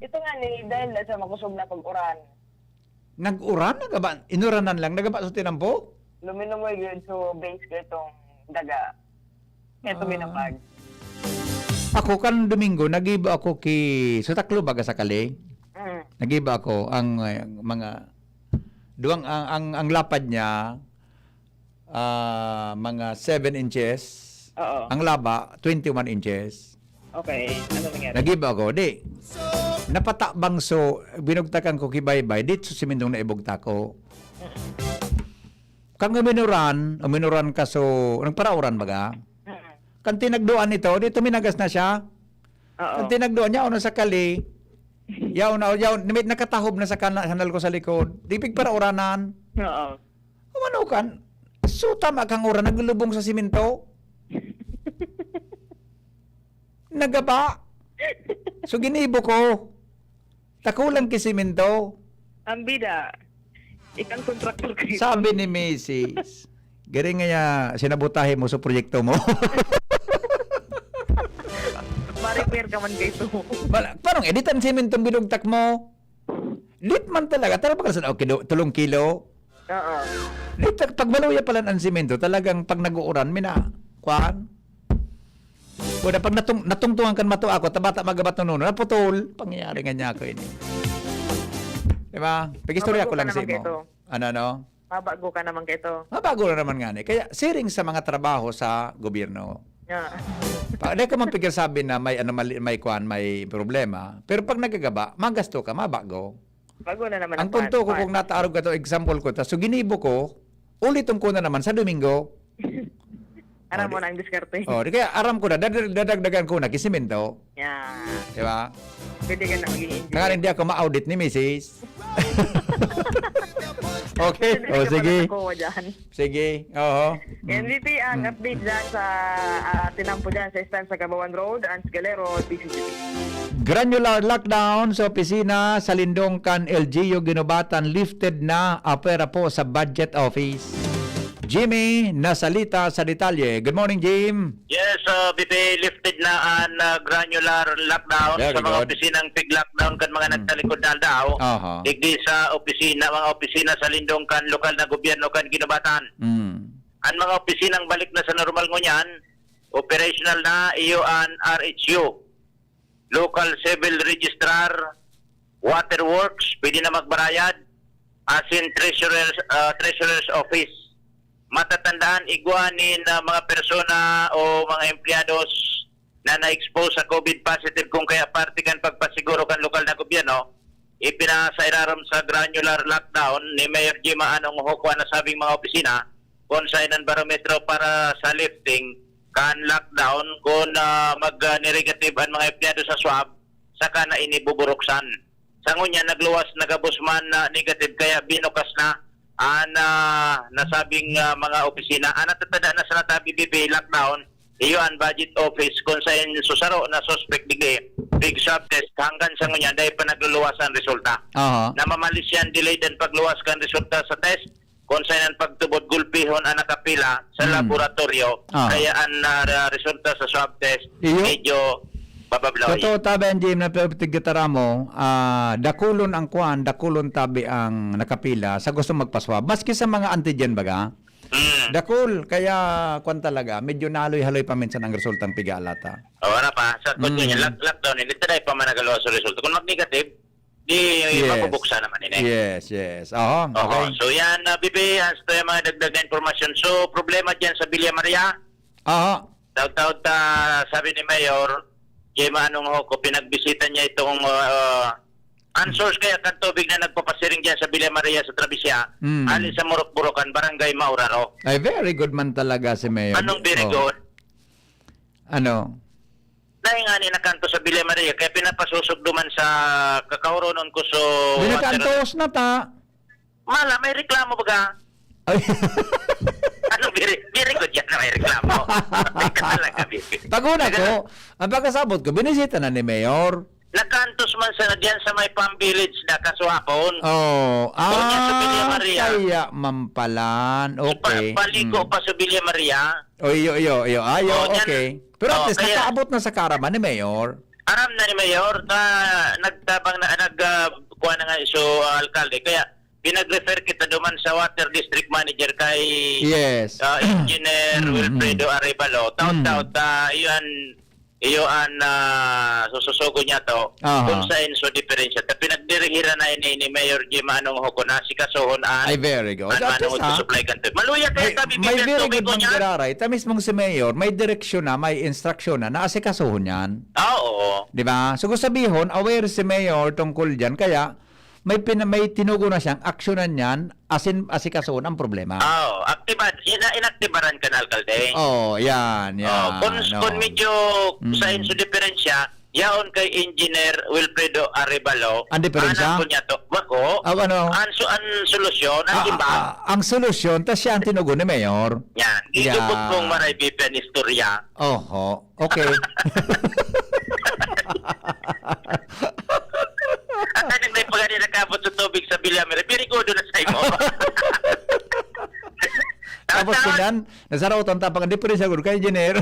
Ito nga ni, dahil sa makusog na pag-uran. Nag-uran? Nagaba? Inuranan lang? Nagaba sa tinampo? Luminumoy yun, so base ko itong daga. Kaya Ah. tuminupag. Ako, kan Domingo, nagiba ako ki, sa Tacloban, baga sakali. Mm. Nagiba ako, ang, eh, mga, duwang, ang, ang, ang lapad niya, ah, mga seven inches. Oo. Ang laba, twenty-one inches. Okay. Ano nangyari? Nagiba ako, di. Napatabang so, binugtakan ko ki baybay, di so simindong naibugtak ko. Mm. Kan uminuran, uminuran ka, so, nagparauran baga? Mm. Kan tinagduan ito, di tuminagas na siya. Oo. Kan tinagduan niya, una sa kali, yaw na, yaw, nakatahob na sa kana-, kanal ko sa likod. Di pigparauranan. Oo. Umano kan, so tama kang uran, naglulubong sa simento. Nagaba. So, ginibo ko. Takulang ki simento. Ang bida, ikang kontraktor kayo. Sabi ni misis, "Garing nga ya, sinabotahe mo sa proyekto mo." Ma-repair ka man kayo. Bala, parang editan simento ang binugtak mo. Lit man talaga. Tara, baka sa, okay, do-, tulong kilo. Oo. Lit, pag maluya pala ang simento, talagang pag nag-uuran, mina, kuan? Wala, pag natung-, natungtungan kan mato ako, tabata magabat no, no, naputol. Pangyayari nga niya ako ini. Di ba? Pag-istorya Mabago ko ka lang sa naman imo. Kaito. Ano, ano? Mabago ka naman kaito. Mabago na naman nga ni. Kaya siring sa mga trabaho sa gobyerno. Yeah. Pa, di ka man pigil sabi na may, ano, mali, may kuan, may problema. Pero pag nagagaba, magasto ka, mabago. Bago na naman Ang ang punto ko, kuan. Kung nataarog ka to, example ko, ta, so ginibo ko, uliton ko na naman sa Domingo. Aram Oh, mo di na ang diskarte. Oh, di kaya aram ko na, dadag-, dadagdagan ko na, kisimento. Yeah. Di ba? Pwede ka na maging engineer. Kaya hindi ako ma-audit ni misis. Okay. Pwede Oh, ka sige. Pala sa COA dyan. Sige. Oo. Mm. N V P, ang Mm. update dyan sa, ah, tinampo dyan sa Estancia Gabawan Road, Anse Galero, D C G P. Granular lockdown sa opisina sa Lindong kan L G U Guinobatan lifted na, apwera po sa Budget Office. Jimmy Nasalita sa detalye. Good morning, Jim. Yes, uh, B P, lifted na an, uh, granular lockdown Very sa mga good. opisinang pig-lockdown kan mga Hmm. nagtalikod na aldaw. Aha. Digdi sa opisina, mga opisina sa Lindong kan lokal na gobyerno kan Guinobatan. Hmm. An mga opisinang balik na sa normal ngunyan, operational na, iyo an R H U, Local Civil Registrar, Waterworks, pwede na magbarayad, asin Treasurer's, ah, Treasurer's Office. Matatandaan, igwa nin, ah, mga persona o mga empleyados na na-expose sa COVID positive kung kaya parte kan pagpasiguro kan lokal na gobyerno, ipinasairarom sa granular lockdown ni Mayor Jima Anong Hoko an nasabing mga opisina, kung saen an barometro para sa lifting kan lockdown, kung, ah, mag, ah, negative an mga empleyado sa swab, saka na ini buburuksan. Sa ngunyan, nagluwas na gabos man na negative, kaya binukas na an, ah, nasabing, ah, mga opisina. An natatanda na sa natabi, B P, lockdown, iyo an budget office kun saen susaro na suspek digdi, pig-swab test, hanggang sa ngunyan dai pa nagluluwas an resulta. Aha. Namamalis yan, delayed an pagluwas kan resulta sa test, kun saen an pagtubod gulpihon an nakapila sa Hmm. laboratoryo, Ah. kaya an, ah, ra-, resulta sa swab test Iyo. medyo babablaw. Totoo tabi an G M na pero tiggatara mo, ah, dakulon ang kwan, dakulon tabi ang nakapila sa gustong magpaswab. Maski sa mga antigen baga, Mm. dakul, kaya kwan talaga, medyo naloy-haloy pa minsan ang resultang piga alata. Oo, na pa. Sa kwan Mm. niya, lock-, lockdown, hindi tayo pa managalaw sa resulta. Kung mag-negative, di Yes. mabubuksan naman ini. Yes, yes. Aha, Oho. okay. So yan, ah, B B, hasta yung mga dagdag na impormasyon. So, problema dyan sa Villa Maria, Aha. taud-taud ta, sabi ni Mayor, Gemma Anong Hoco, pinagbisita niya itong, ah, ang source kaya kan tubig na nagpapasiring dyan sa Villa Maria sa Travesya, Mm. hali sa Murok-Burokan, Barangay Mauraro. Ay, very good man talaga si Mayor. Anong very Oh. good? Ano? Dahil nga ni nakanto sa Villa Maria, kaya pinapasusog duman sa kakauronon ko, so, Di nagkaantos na ta. Mala, may reklamo baga? Ay. Ano, very, very good yan na may reklamo. Teka talaga, baby. Pag-una Teka ko, lang. ang pagkasabot ko, binisita na ni Mayor. Nagkaantos man sa, diyan sa may Palm Village na kaswapon. Oh, Doon niya sa Villa ah, Maria. kaya mampalan. Ipa-, Okay. paligo Mm. pa sa Villa Maria. Oh, iyo, iyo, iyo. Ay, Oh, oh, diyan. okay. Pero at Oh, least, kaya nakaabot na sa karaman ni Mayor. Aram na ni Mayor na nagtabang na, nag, ah, kuha na nga so, ah, alkalde. Kaya pinag-refer kita duman sa Water District Manager kay, Yes. ah, Engineer Mm, Wilfredo mm. Arevalo. Taon-taon, Mm. ta, iyo an, iyo an, ah, sususugo niya to. Aha. Kung sa inso diferensya. Ta pinagdirihiran na ini ni Mayor Jim Anong Hoco na si kasuhon an Ay, very good. an At manong least, ah, supply kan tubig. Maluya kaya may, tabi may bibiyang very tubig good ko niya. manggiraray. Ta mismong si Mayor, may direksyon na, may instruction na, naasikasuhon yan. Ah, oo. Di ba? So, kung sabihon, aware si Mayor tungkol dyan. Kaya, may pina-, may tinugo na siyang aksyonan niyan, asin, asikasuhon ang problema. Oo, aktiba-, ina-, inaktibaran ka na, alkalde. Oo, yan, yan. Oo, kung, Oo. kung medyo Mm. sa inso diferensya, yaon kay Engineer Wilfredo Arevalo, Ang diferensya? anak ko niya to. Bako, Ah, ano? ang su-, ang solusyon, ang Ah, iba. ah, ah, ang solusyon, tas siya ang tinugo ni Mayor. Yan, gigupot Yan. mong maray bibiyan istorya. Oho. Okay. Ang tanong na yung pagkani nakabot sa tubig sa Villa Maria, pirikodo na sa imo. Tapos Tapos, kanyan, nasaraw tang tapang, ang diferensya gud kay engineer.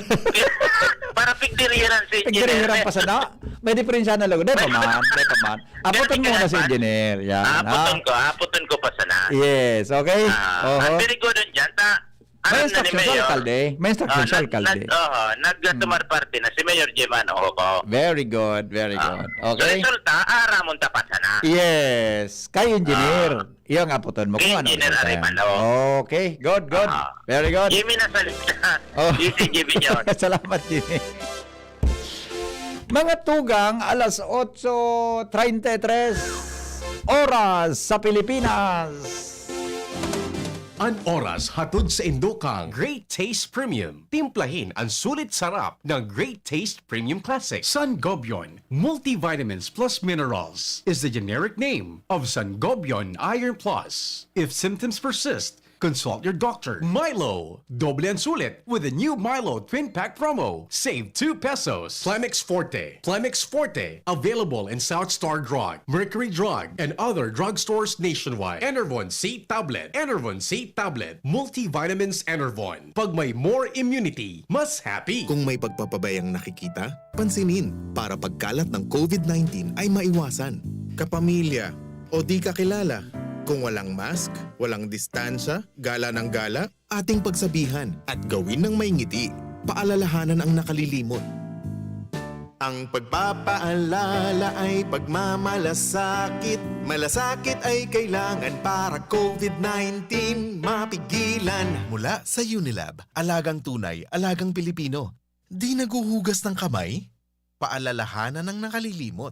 Para pigdirihiran si engineer. Pigdirihiran pa sana. May diferensya na lang. Di pa man, di pa man. Aputan Pero mo na si tingnan engineer. Yan, Ah, aputan ha? ko, aputan ko pa sana. Yes, okay? Ah, Oho. ang pirikodo dyan, ta, May alam na ni instruction sa Mayor. alkalde. May instruction Ah, sa nag-, alkalde. nag-, oho, nagtumar Mm. parte na si Mayor Jim Anong Hoco. Very good, very Ah. good. Sa Okay. resulta, aaramon ta pa sana. Yes. Kay engineer. Ah. Iyo ang aputon mo Kay kung ano ang engineer resulta. Arevalo. Okay, good, good. Ah. Very good. Jimmy na salita. Oh. Easy, Jimmy yun. Salamat, Jimmy. Mga tugang, alas otso treinta y tres oras sa Pilipinas. An oras hatod sa indo kang Great Taste Premium. Timplahin ang sulit sarap ng Great Taste Premium Classic. Sangobion Multivitamins Plus Minerals is the generic name of Sangobion Iron Plus. If symptoms persist, consult your doctor. Milo, doble ang sulit with the new Milo Twin Pack Promo. Save two pesos. Plemex Forte. Plemex Forte, available in South Star Drug, Mercury Drug, and other drugstores nationwide. Enervon C Tablet. Enervon C Tablet. Multivitamins Enervon. Pag may more immunity, mas happy. Kung may pagpapabayang nakikita, pansinin para pagkalat ng covid nineteen ay maiwasan. Kapamilya o di kakilala, kung walang mask, walang distansya, gala ng gala, ating pagsabihan at gawin ng may ngiti. Paalalahanan ang nakalilimot. Ang pagpapaalala ay pagmamalasakit. Malasakit ay kailangan para covid nineteen mapigilan. Mula sa Unilab, alagang tunay, alagang Pilipino. Di naghuhugas ng kamay? Paalalahanan ang nakalilimot.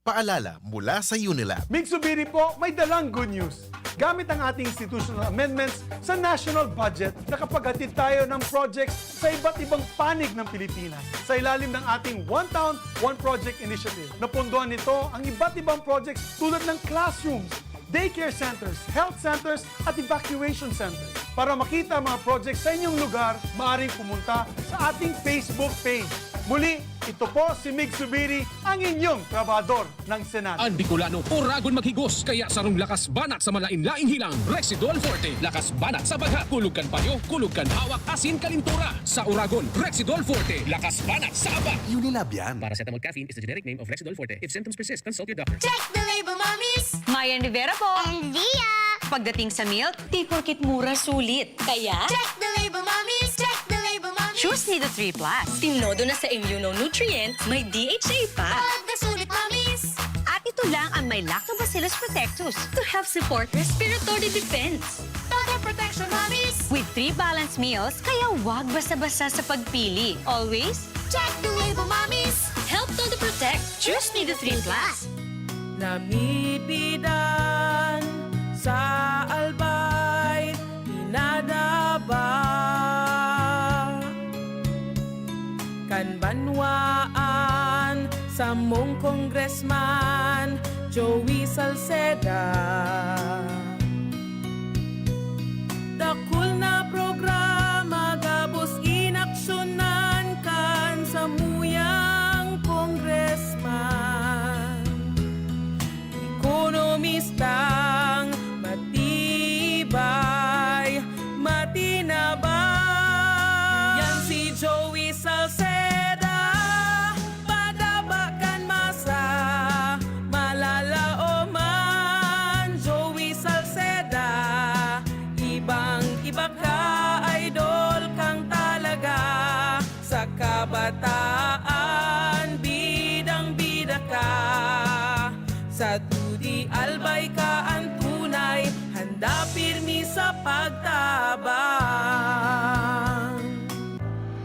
Paalala mula sa Unilab. Mig Subiri po, may dalang good news. Gamit ang ating institutional amendments sa national budget, nakapaghatid tayo ng projects sa iba't ibang panig ng Pilipinas sa ilalim ng ating One Town, One Project Initiative. Napondohan nito ang iba't ibang projects tulad ng classrooms, daycare centers, health centers, at evacuation centers. Para makita ang mga project sa inyong lugar, maaaring pumunta sa ating Facebook page. Muli, ito po si Mig Subiri, ang inyong trabahador ng Senado. An Bicolano, oragon maghigos, kaya sarong lakas banat sa malain-laing hilang, Rexidol Forte. Lakas banat sa bagha, kulog kan payo, kulog kan hawak, asin kalintura. Sa oragon, Rexidol Forte, lakas banat sa abak. Unilab yan. Paracetamol caffeine is the generic name of Rexidol Forte. If symptoms persist, consult your doctor. Check the label, mommies! Mayan Rivera po. And Zia. Pagdating sa milk, di porket mura, sulit. Kaya, check the label, mommies! Check the label, mommies! Choose Nido three plus. Tinodo na sa immunonutrient, may D H A pa. Pag nasulit, mommies! At ito lang ang may Lactobacillus protectus to help support respiratory defense. Todo protection, mommies! With three balanced meals, kaya wag basta-basta sa pagpili. Always, check the label, mommies! Help Todo Protect. Choose Nido three plus. Namidbidan sa Albay, pinadaba kan banwaan samong Congressman Joey Salceda. Dakul na programa gabos inaksyonan kan samuyang congressman. Ekonomistang matibay, matinabang. Yan si Joey Salceda, padaba kan masa, malalaoman. Joey Salceda, ibang-iba ka, idol kang talaga. Sa kabataan, bidang-bida ka. Sa dudi, Albay ka an tunay, handa pirmi sa pagtabang.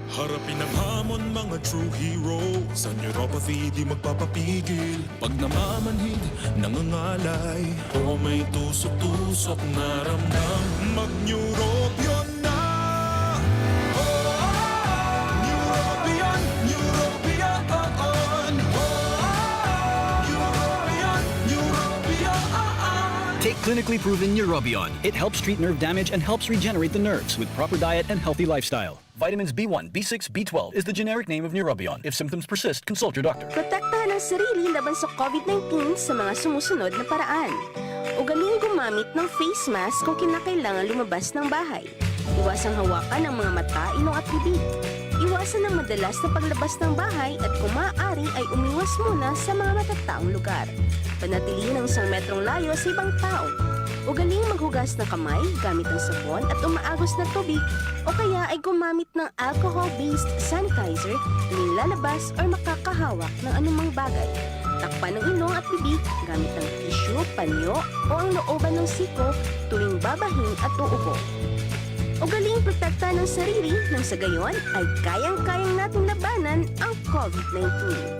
Harapin ang hamon, mga true hero. Sa neuropathy, di magpapapigil. Pag namamanhid, nangangalay, o may tusok-tusok na ramdam, mag-Neurobion na! Oh, Neurobion, Neurobion, oh, oh. Neurobion, Neurobion, oh, oh. Take clinically proven Neurobion. It helps treat nerve damage and helps regenerate the nerves with proper diet and healthy lifestyle. Vitamins B one, B six, B twelve is the generic name of Neurobion. If symptoms persist, consult your doctor. Protektahan ang sarili laban sa COVID nineteen sa mga sumusunod na paraan. Ugaling gumamit ng face mask kung kinakailangan lumabas ng bahay. Iwasang hawakan ang mga mata, ilong at bibig. Iwasan ang madalas na paglabas ng bahay at kung maaari ay umiwas muna sa mga matataong lugar. Panatilihin ang isang metrong layo sa ibang tao. Ugaling maghugas ng kamay gamit ang sabon at umaagos na tubig o kaya ay gumamit ng alcohol-based sanitizer tuwing lalabas or makakahawak ng anumang bagay. Takpan ang ilong at bibig gamit ang tissue, panyo o ang looban ng siko tuwing babahin at uubo. Ugaling protektahan ang sarili nang sa gayon ay kayang-kayang nating labanan ang COVID nineteen.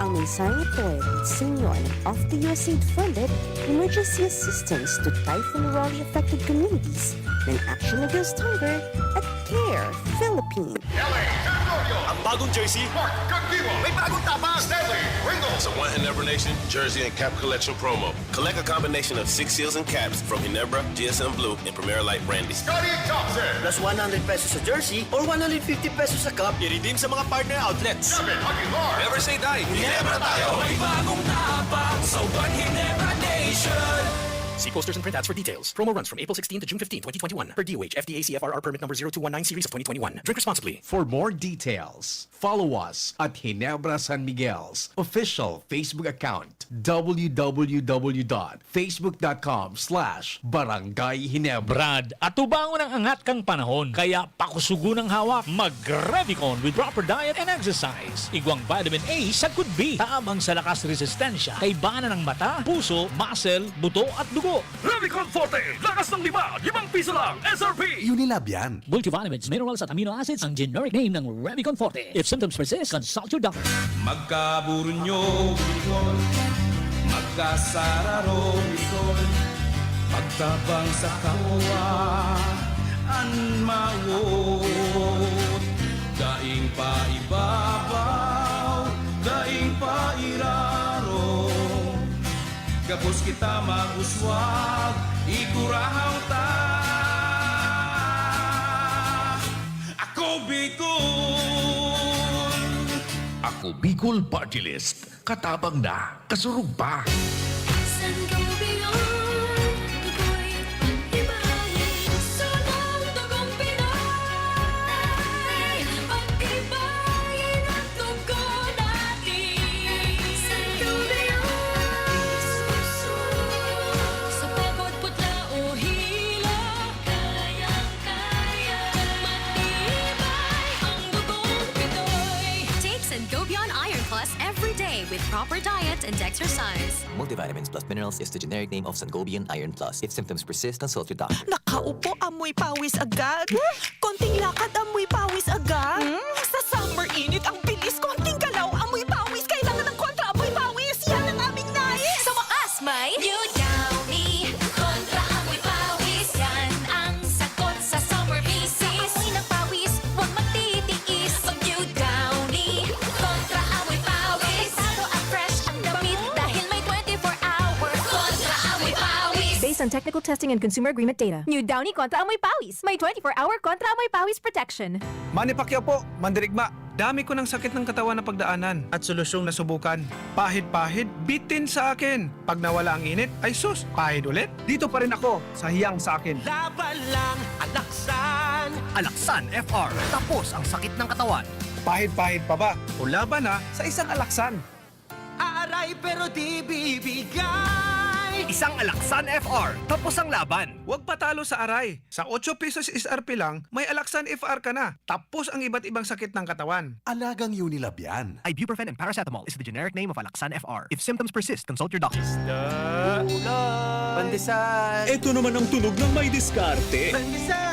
Ang mensaheng ito ay hatid sa inyo ng Off the U S A I D funded Emergency Assistance to Typhoon Raleigh Affected Communities ng Action Against Hunger at Care Philippines. L A Territorio. Ang bagong jersey, Mark Kagdiwa. May bagong tapang, Stanley Ringo. Sa One Ginebra Nation jersey and cap collection promo. Collect a combination of six seals and caps from Ginebra, G S M Blue, and Premier Light Brandy. Scottie Thompson. Plus one hundred pesos sa jersey or one hundred fifty pesos sa cap. I-redeem sa mga partner outlets. David Aguilar. Never say die. Ginebra tayo. May bagong tapang sa One Ginebra Nation. See posters and printouts for details. Promo runs from April sixteen to June fifteen, twenty twenty-one, per D O H F D A C F R R permit number zero two one nine series of twenty twenty-one. Drink responsibly. For more details, follow us at Ginebra San Miguel's official Facebook account, W W W dot facebook dot com slash barangay Ginebra. Brad, atubangon ang angat kan panahon, kaya pakusugon ang hawak. Mag-Revicon with proper diet and exercise. Igwang vitamin A sagkod B, tabang sa lakas resistensya, kaibanan ng mata, puso, muscle, buto at dugo. Revicon Forte, lakas ng lima, limang piso lang, S R P. Unilab yan. Multivitamins, minerals at amino acids ang generic name ng Revicon Forte. If symptoms persist, consult your doctor. Magkaburunyo, Bicol, magkasararo, Bicol, pagtabang sa kapwa, an mawot, daing pa ibabaw, daing pa iraro. Gabos kita mag-uswag, igurahaw ta. Bicol Party List, katabang na, kasurog pa. Sangobion, ako'y pag-ibahin. Sunang dugong Pinoy, pag-ibahin ang dugo natin. Sangobion, sa pagod, putla o hilo, kayang-kaya. Matibay ang dugong Pinoy. Take Sangobion Iron Plus every day with proper diet and exercise. Multivitamins plus minerals is the generic name of Sangobion Iron Plus. If symptoms persist, consult your doctor. Nakaupo, amoy pawis agad. Konting lakad, amoy pawis agad. Hmm? Sa summer init, ang bilis. Konting galaw, amoy pawis. Kailangan ng kontra amoy pawis. Yan ang aming nais. Sa wakas, may New Downy Kontra Amoy Pawis. Yan ang sagot sa summer visit. Amoy ng pawis, huwag magtitiis. Mag New Downy Kontra Amoy Pawis. Delikado at fresh ang damit dahil may twenty-four hour Kontra Amoy Pawis. Based on technical testing and consumer agreement data, New Downy Kontra Amoy Pawis. May twenty-four hour Kontra Amoy Pawis protection. Manny Pacquiao po, mandirigma. Dami ko ng sakit ng katawan na pagdaanan at solusyong nasubukan. Pahid-pahid, bitin sa akin. Pag nawala ang init, ay sus, pahid ulit. Dito pa rin ako sa hiyang sa akin. Laban lang, Alaksan. Alaksan F R. Tapos ang sakit ng katawan. Pahid-pahid pa ba? O laban na sa isang Alaksan? Aaray pero di bibigay. Isang Alaksan F R. Tapos ang laban. Huwag patalo sa aray. Sa otso pesos S R P lang, may Alaksan F R ka na. Tapos ang iba't ibang sakit ng katawan. Alagang Unilab yan. Ibuprofen and paracetamol is the generic name of Alaksan F R. If symptoms persist, consult your doctor. Pandesal. Ito naman ang tunog ng may diskarte. Pandesal.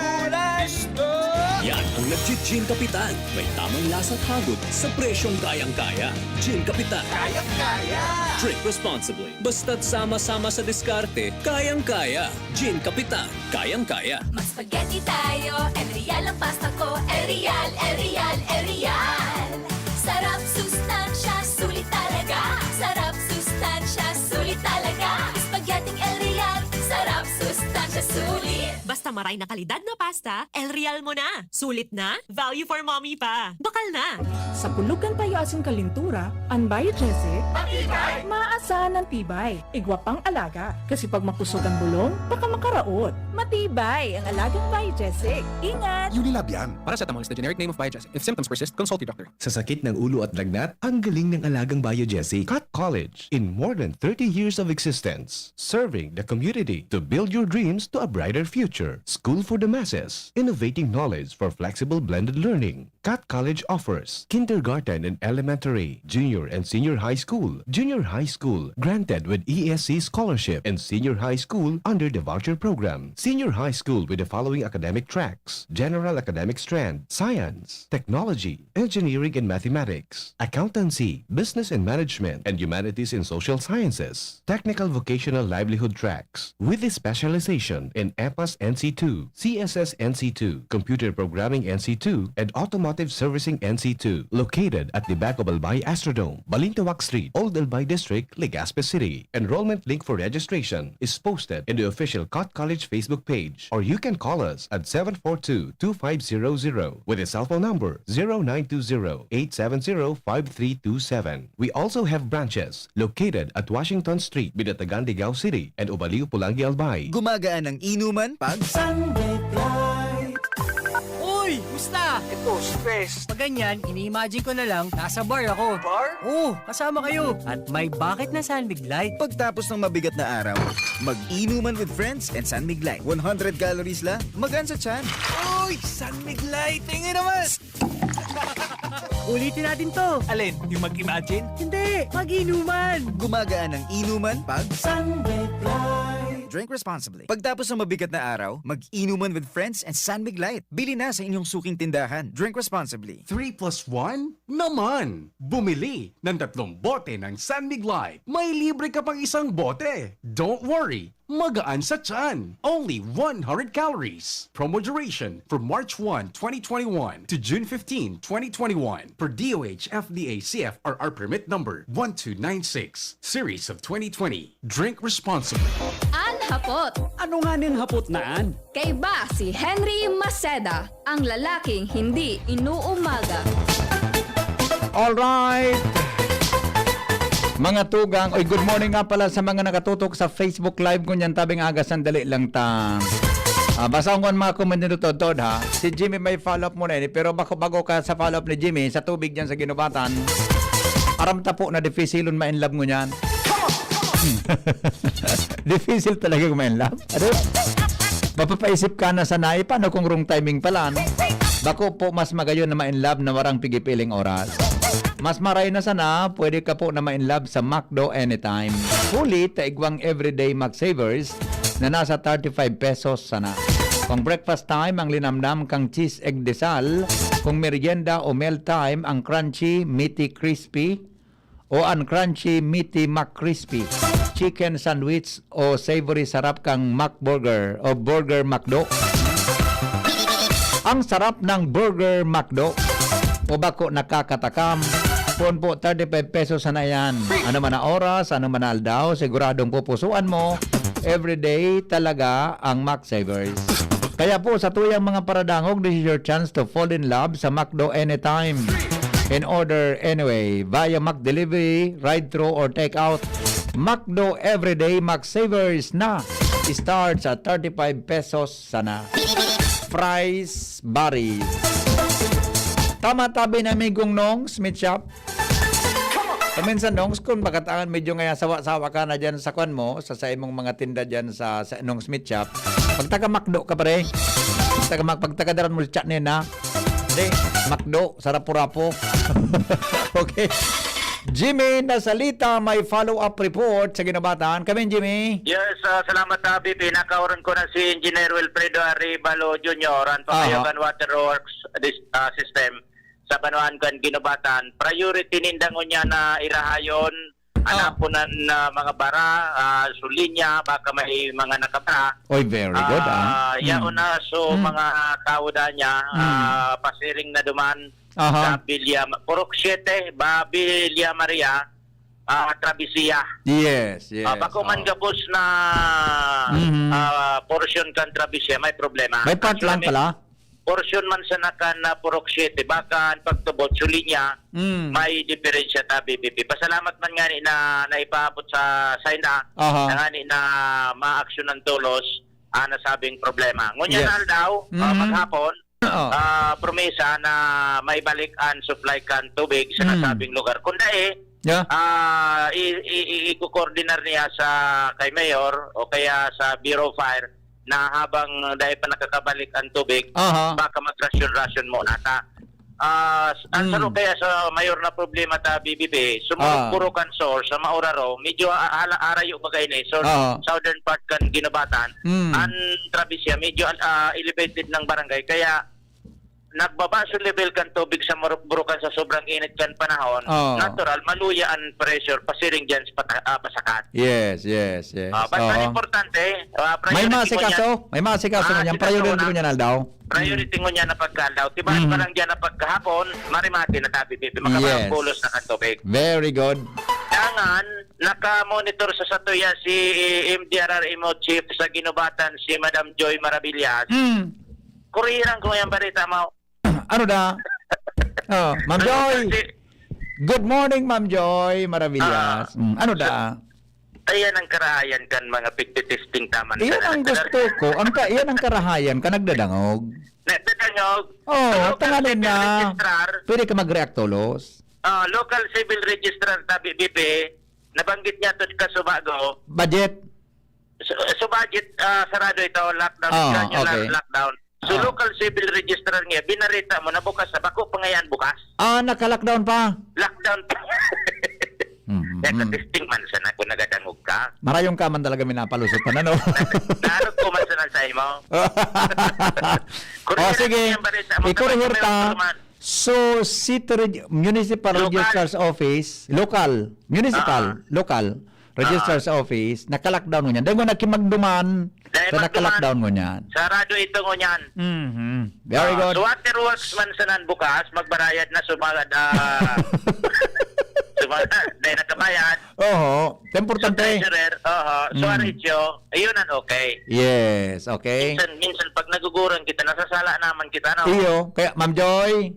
Yan ang nagchi-Gin Kapitan. May tamang lasa at hagod sa presyong kayang-kaya. Gin Kapitan. Kayang-kaya. Drink responsibly. Basta't sama-sama sa diskarte, kayang-kaya. Gin Kapitan. Kayang-kaya. Mag-spaghetti tayo, El Real ang pasta ko. El Real, El Real, El Real. Sarap, sustansya, sulit talaga. Sarap, sustansya, sulit talaga. Spaghetti El Real. Sarap, sustansya, sulit. Basta maray na kalidad na pasta, El Real mo na. Sulit na, value for mommy pa. Bakal na! Sa pulugan payo asin kalintura, an Biogesic, Matibay! Maasahan ang tibay, igwa pang alaga. Kasi pag makusog ang bulong, baka makaraot. Matibay ang alagang Biogesic. Ingat! Unilab yan. Paracetamol is the generic name of Biogesic. If symptoms persist, consult your doctor. Sa sakit ng ulo at lagnat, ang galing ng alagang Biogesic. Cut College, in more than thirty years of existence, serving the community to build your dreams to a brighter future. School for the masses, innovating knowledge for flexible blended learning. Cut College offers kindergarten and elementary, junior and senior high school, junior high school granted with E S C scholarship, and senior high school under the voucher program. Senior high school with the following academic tracks: general academic strand, science, technology, engineering and mathematics, accountancy, business and management, and humanities and social sciences. Technical vocational livelihood tracks with a specialization in EPAS N C two, C S S N C two, Computer Programming N C two, and Automotive Servicing N C two. Located at the back of Albay Astrodome, Balintawak Street, Old Albay District, Legazpi City. Enrollment link for registration is posted in the official Cut College Facebook page, or you can call us at seven four two, two five zero zero with a cell phone number zero nine two zero, eight seven zero, five three two seven. We also have branches located at Washington Street, Binatagan, Ligao City, and Ubaliw, Pulangi, Albay. Gumagaan ang inuman pag Sunday Fly. Uy! Musta? Ito, stress. Pag ganyan, ini-imagine ko na lang, nasa bar ako. Bar? Oo, kasama kayo. At may bakit na San Mig Light. Pagtapos ng mabigat na araw, mag-inuman with friends and San Mig Light. One hundred calories lang, magaan sa tiyan. Uy! San Mig Light! Tingin naman! Ulitin natin to. Alin? Yung mag-imagine? Hindi, mag-inuman. Gumagaan ang inuman pag Sunday Fly. Drink responsibly. Pagtapos ng mabigat na araw, mag-inuman with friends and San Mig Light. Bili na sa inyong suking tindahan. Drink responsibly. Three plus one naman! Bumili ng tatlong bote ng San Mig Light. May libre ka pang isang bote. Don't worry, magaan sa tiyan. Only one hundred calories. Promo duration from March one, twenty twenty-one to June fifteen, twenty twenty-one, per D O H F D A C F R R permit number one two nine six, series of twenty twenty. Drink responsibly. An hapot. Ano nga nin hapot na an? Kaiba si Henry Maceda, ang lalaking hindi inuumaga. Alright. Mga tugang, oy, good morning nga pala sa mga nakatutok sa Facebook Live ngunyan tabing aga, sandali lang ta. Ah, basahon ko ang mga comment nito, Todd, ha? Si Jimmy may follow-up muna ini, pero bako, bago ka sa follow-up ni Jimmy, sa tubig dyan sa Ginubatan, aram ta po na difisilon ma-in love ngunyan. Difisil talaga ma-in love. Ano? Mapapaisip ka na sana, eh, paano kung wrong timing pala, no? Bako po, mas magayon na ma-in love na warang pigipiling oras. Mas maray na sana, pwede ka po na ma-in love sa McDo anytime. Huli ta igwang everyday McSavers na nasa thirty-five pesos sana. Kung breakfast time, ang linamnam kang cheese egg desal. Kung merienda o meal time, ang crunchy, meaty, crispy, o ang crunchy, meaty McCrispy, chicken sandwich o savory sarap kang McBurger o Burger McDo. Ang sarap ng Burger McDo. O bako nakakatakam. Poon po, thirty-five pesos sana yan. Ano man na oras, ano man na aldaw, siguradong pupusuan mo. Everyday talaga ang Mac Savers. Kaya po, sa tuyang mga paradangog, this is your chance to fall in love sa McDo anytime. In order anyway, via Mac Delivery, ride-thru or take out. McDo Everyday Mac Savers na. Start sa thirty-five pesos sana. Fries, Barry. Tama tabi na amigong Nongs Meat Shop. Paminsan, Nongs, kung bakatangan medyo ngaya sawa-sawa ka na dyan sa kwan mo, sa, sa imong mga tinda dyan sa, sa Nongs Meat Shop, magtaga McDo ka, pre. Taga Mac-, pagtagadaran mo sa chat niya na. Hindi, McDo, sa Rapu-Rapu. Okay. Jimmy Nasalita, may follow-up report sa Ginubatan. Kami, Jimmy. Yes, ah, salamat, ah, B P. Nakauran ko na si Engineer Wilfredo Arevalo Junior, ang Aha. Pamayagan Waterworks dis-, ah, System sa banwaan kan Ginubatan. Priority ninda ngunyan na irahayon, Oh. anaponan na mga bara, ah, sulinya, baka may mga nakabara. Oy, very good, ah. Ah, yaon Mm. na, so, Mm. mga tawo da niya, Mm. ah, pasiring na duman Aha. sa Villa Ma-, Purok Siete, ba, Villa Maria, ah, Travesía. Yes, yes. Ah, bako man Oh. gabos na, Mhm. ah, portion kan Travesía, may problema. May part Actually, lang may pala. portion man sana kan, ah, Purok Siete, baka ang pagtubod, sulinya, Mm. may diferensya ta, B P P. Pasalamat man ngani na naipaabot sa, sa ina, Aha. na ngani na maaksyonan tolos ang nasabing problema. Ngunyan Yes. aldaw, ah, Mm. maghapon, Oo. ah, promesa na maibalik ang supply kan tubig sa Mm. nasabing lugar. Kung dai, Yeah. ah, i-, i-, i-, iko-coordinar niya sa kay Mayor o kaya sa Bureau of Fire na habang dai pa nakakabalik ang tubig, Aha. baka magrasyon-rasyon muna ta. Ah, s-, ang Mm. saro kaya sa mayor na problema ta, B B P, Ah. sumurog-burog kan source sa Mauraro, medyo a-, ala-, arayo baga ini, so, Ah. southern part kan Ginubatan, Mm. ang Travesía, medyo, ah, elevated ng barangay, kaya nagbaba so level kan tubig sa muruk-burukan sa sobrang init kan panahon, Oo. natural, maluya ang pressure, pasiring dyan sa pata-, ah, pasakat. Yes, yes, yes. Ah, basta Oo. importante, ah, May priority mo maasikaso? niyan. May maasikaso Ah, ngunyan? Asikaso Priority na. ngunyan aldaw? Priority Mm. ngunyan na pagkaaldaw. Tibahan Mhm. pa lang dyan na pagkahapon, marimati na tabi, bibi. Yes. Makababulos na kan tubig. Very good. Dangan, naka-monitor sa satuya si M D R R M O Chief sa Ginubatan, si Madam Joy Maravillas. Mm. Kuriran ko yung balita mo. Ano da? Oh, Ma'am Joy. Kasi Good morning, Ma'am Joy Maravillas. Ah. Mm, ano da? Ayan ang karahayan kan mga pigtitesting taman Iyan sa ang gusto ko. Ang ka-, iyan ang karahayan ka, nagdadangog. Nagdadangog. Oh, Local tanganin civil na. Registrar. Pwede ka mag-react tolos. Ah, local civil registrar, tabi, B P, nabanggit niya to ka subago. Budget. So, so budget, ah, sarado ito, lockdown, Oh, granular okay. lockdown. So, Ah. local civil registrar niya, binarita mo na bukas na, bako pa ngayon bukas. Ah, naka-lockdown pa? Lockdown pa. Mm, mm, Yan, mm. testing man sana kung nagadangog ka. Marayong ka man talaga minapalusot pa na, no? Narog ko man sana sa imo. Oh, Kurihira sige. niya ang balita mo, Ikurihir tapos ta. may otro man. So, city reg-, municipal Local. registrar's office, local, municipal, Ah. local, registrar's Ah. office, naka-lockdown ngunyan. Dahil mo nakimagduman, Dahil sa magduman. naka-lockdown ngunyan. Sarado ito ngunyan. Mhm. Very Ah, good. so, waterworks man sanan bukas, magbarayad na, sumagad, ah, sumagad, dahil nakabayad. Oho. Importante. So, treasurer, oho. So, Mm. Aritio, ayun ang okay. Yes, okay. Minsan, minsan, pag naguguran kita, nasasala naman kita, no? Iyo. Kaya, Ma'am Joy,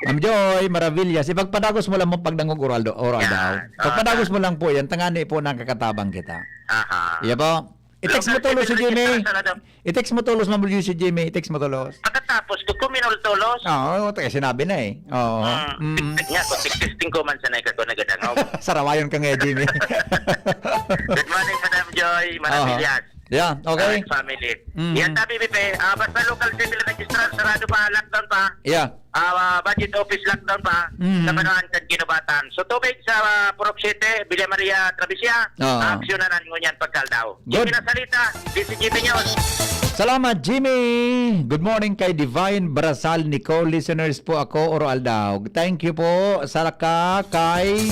Ma'am Joy, maravillas. Ipagpadagos mo lang mo pagdangog oral, do, oral daw. Yan. Ah, Pagpadagos mo lang po yan. Tangani po, nakakatabang kita. Aha. Iya po. I-text mo Local tulos si civil Jimmy. Register, Senador. I-text mo tulos, Ma'am Joy, si Jimmy. I-text mo tulos. Pagkatapos, ko kuminol tulos. Oo, tayo sinabi na eh. Oo. Mm. Mm. Nga, kung tig-testing ko man, sanay ka ko nagadangog. Sarawayon ka nga, Jimmy. Good morning, Madam Joy. Aha. Maravillas. Yeah, okay. Ah, family. Mhm. Yan, sabi, Pipe, ah, basta local civil registrar, sarado pa, lockdown pa. Yeah. Ah, budget office, lockdown pa. Mhm. Sa Manoan kan Ginubatan. So, tubig sa, ah, Purok Siete, Villa Maria, Travesya, Oo. aaksyonan ngunyan pagkaldaw. Good. Jimmy Nasalita, D C G B News. Salamat, Jimmy. Good morning kay Divine Brasal Nicole. Listeners po ako, Oro Aldaw. Thank you po. Saka kay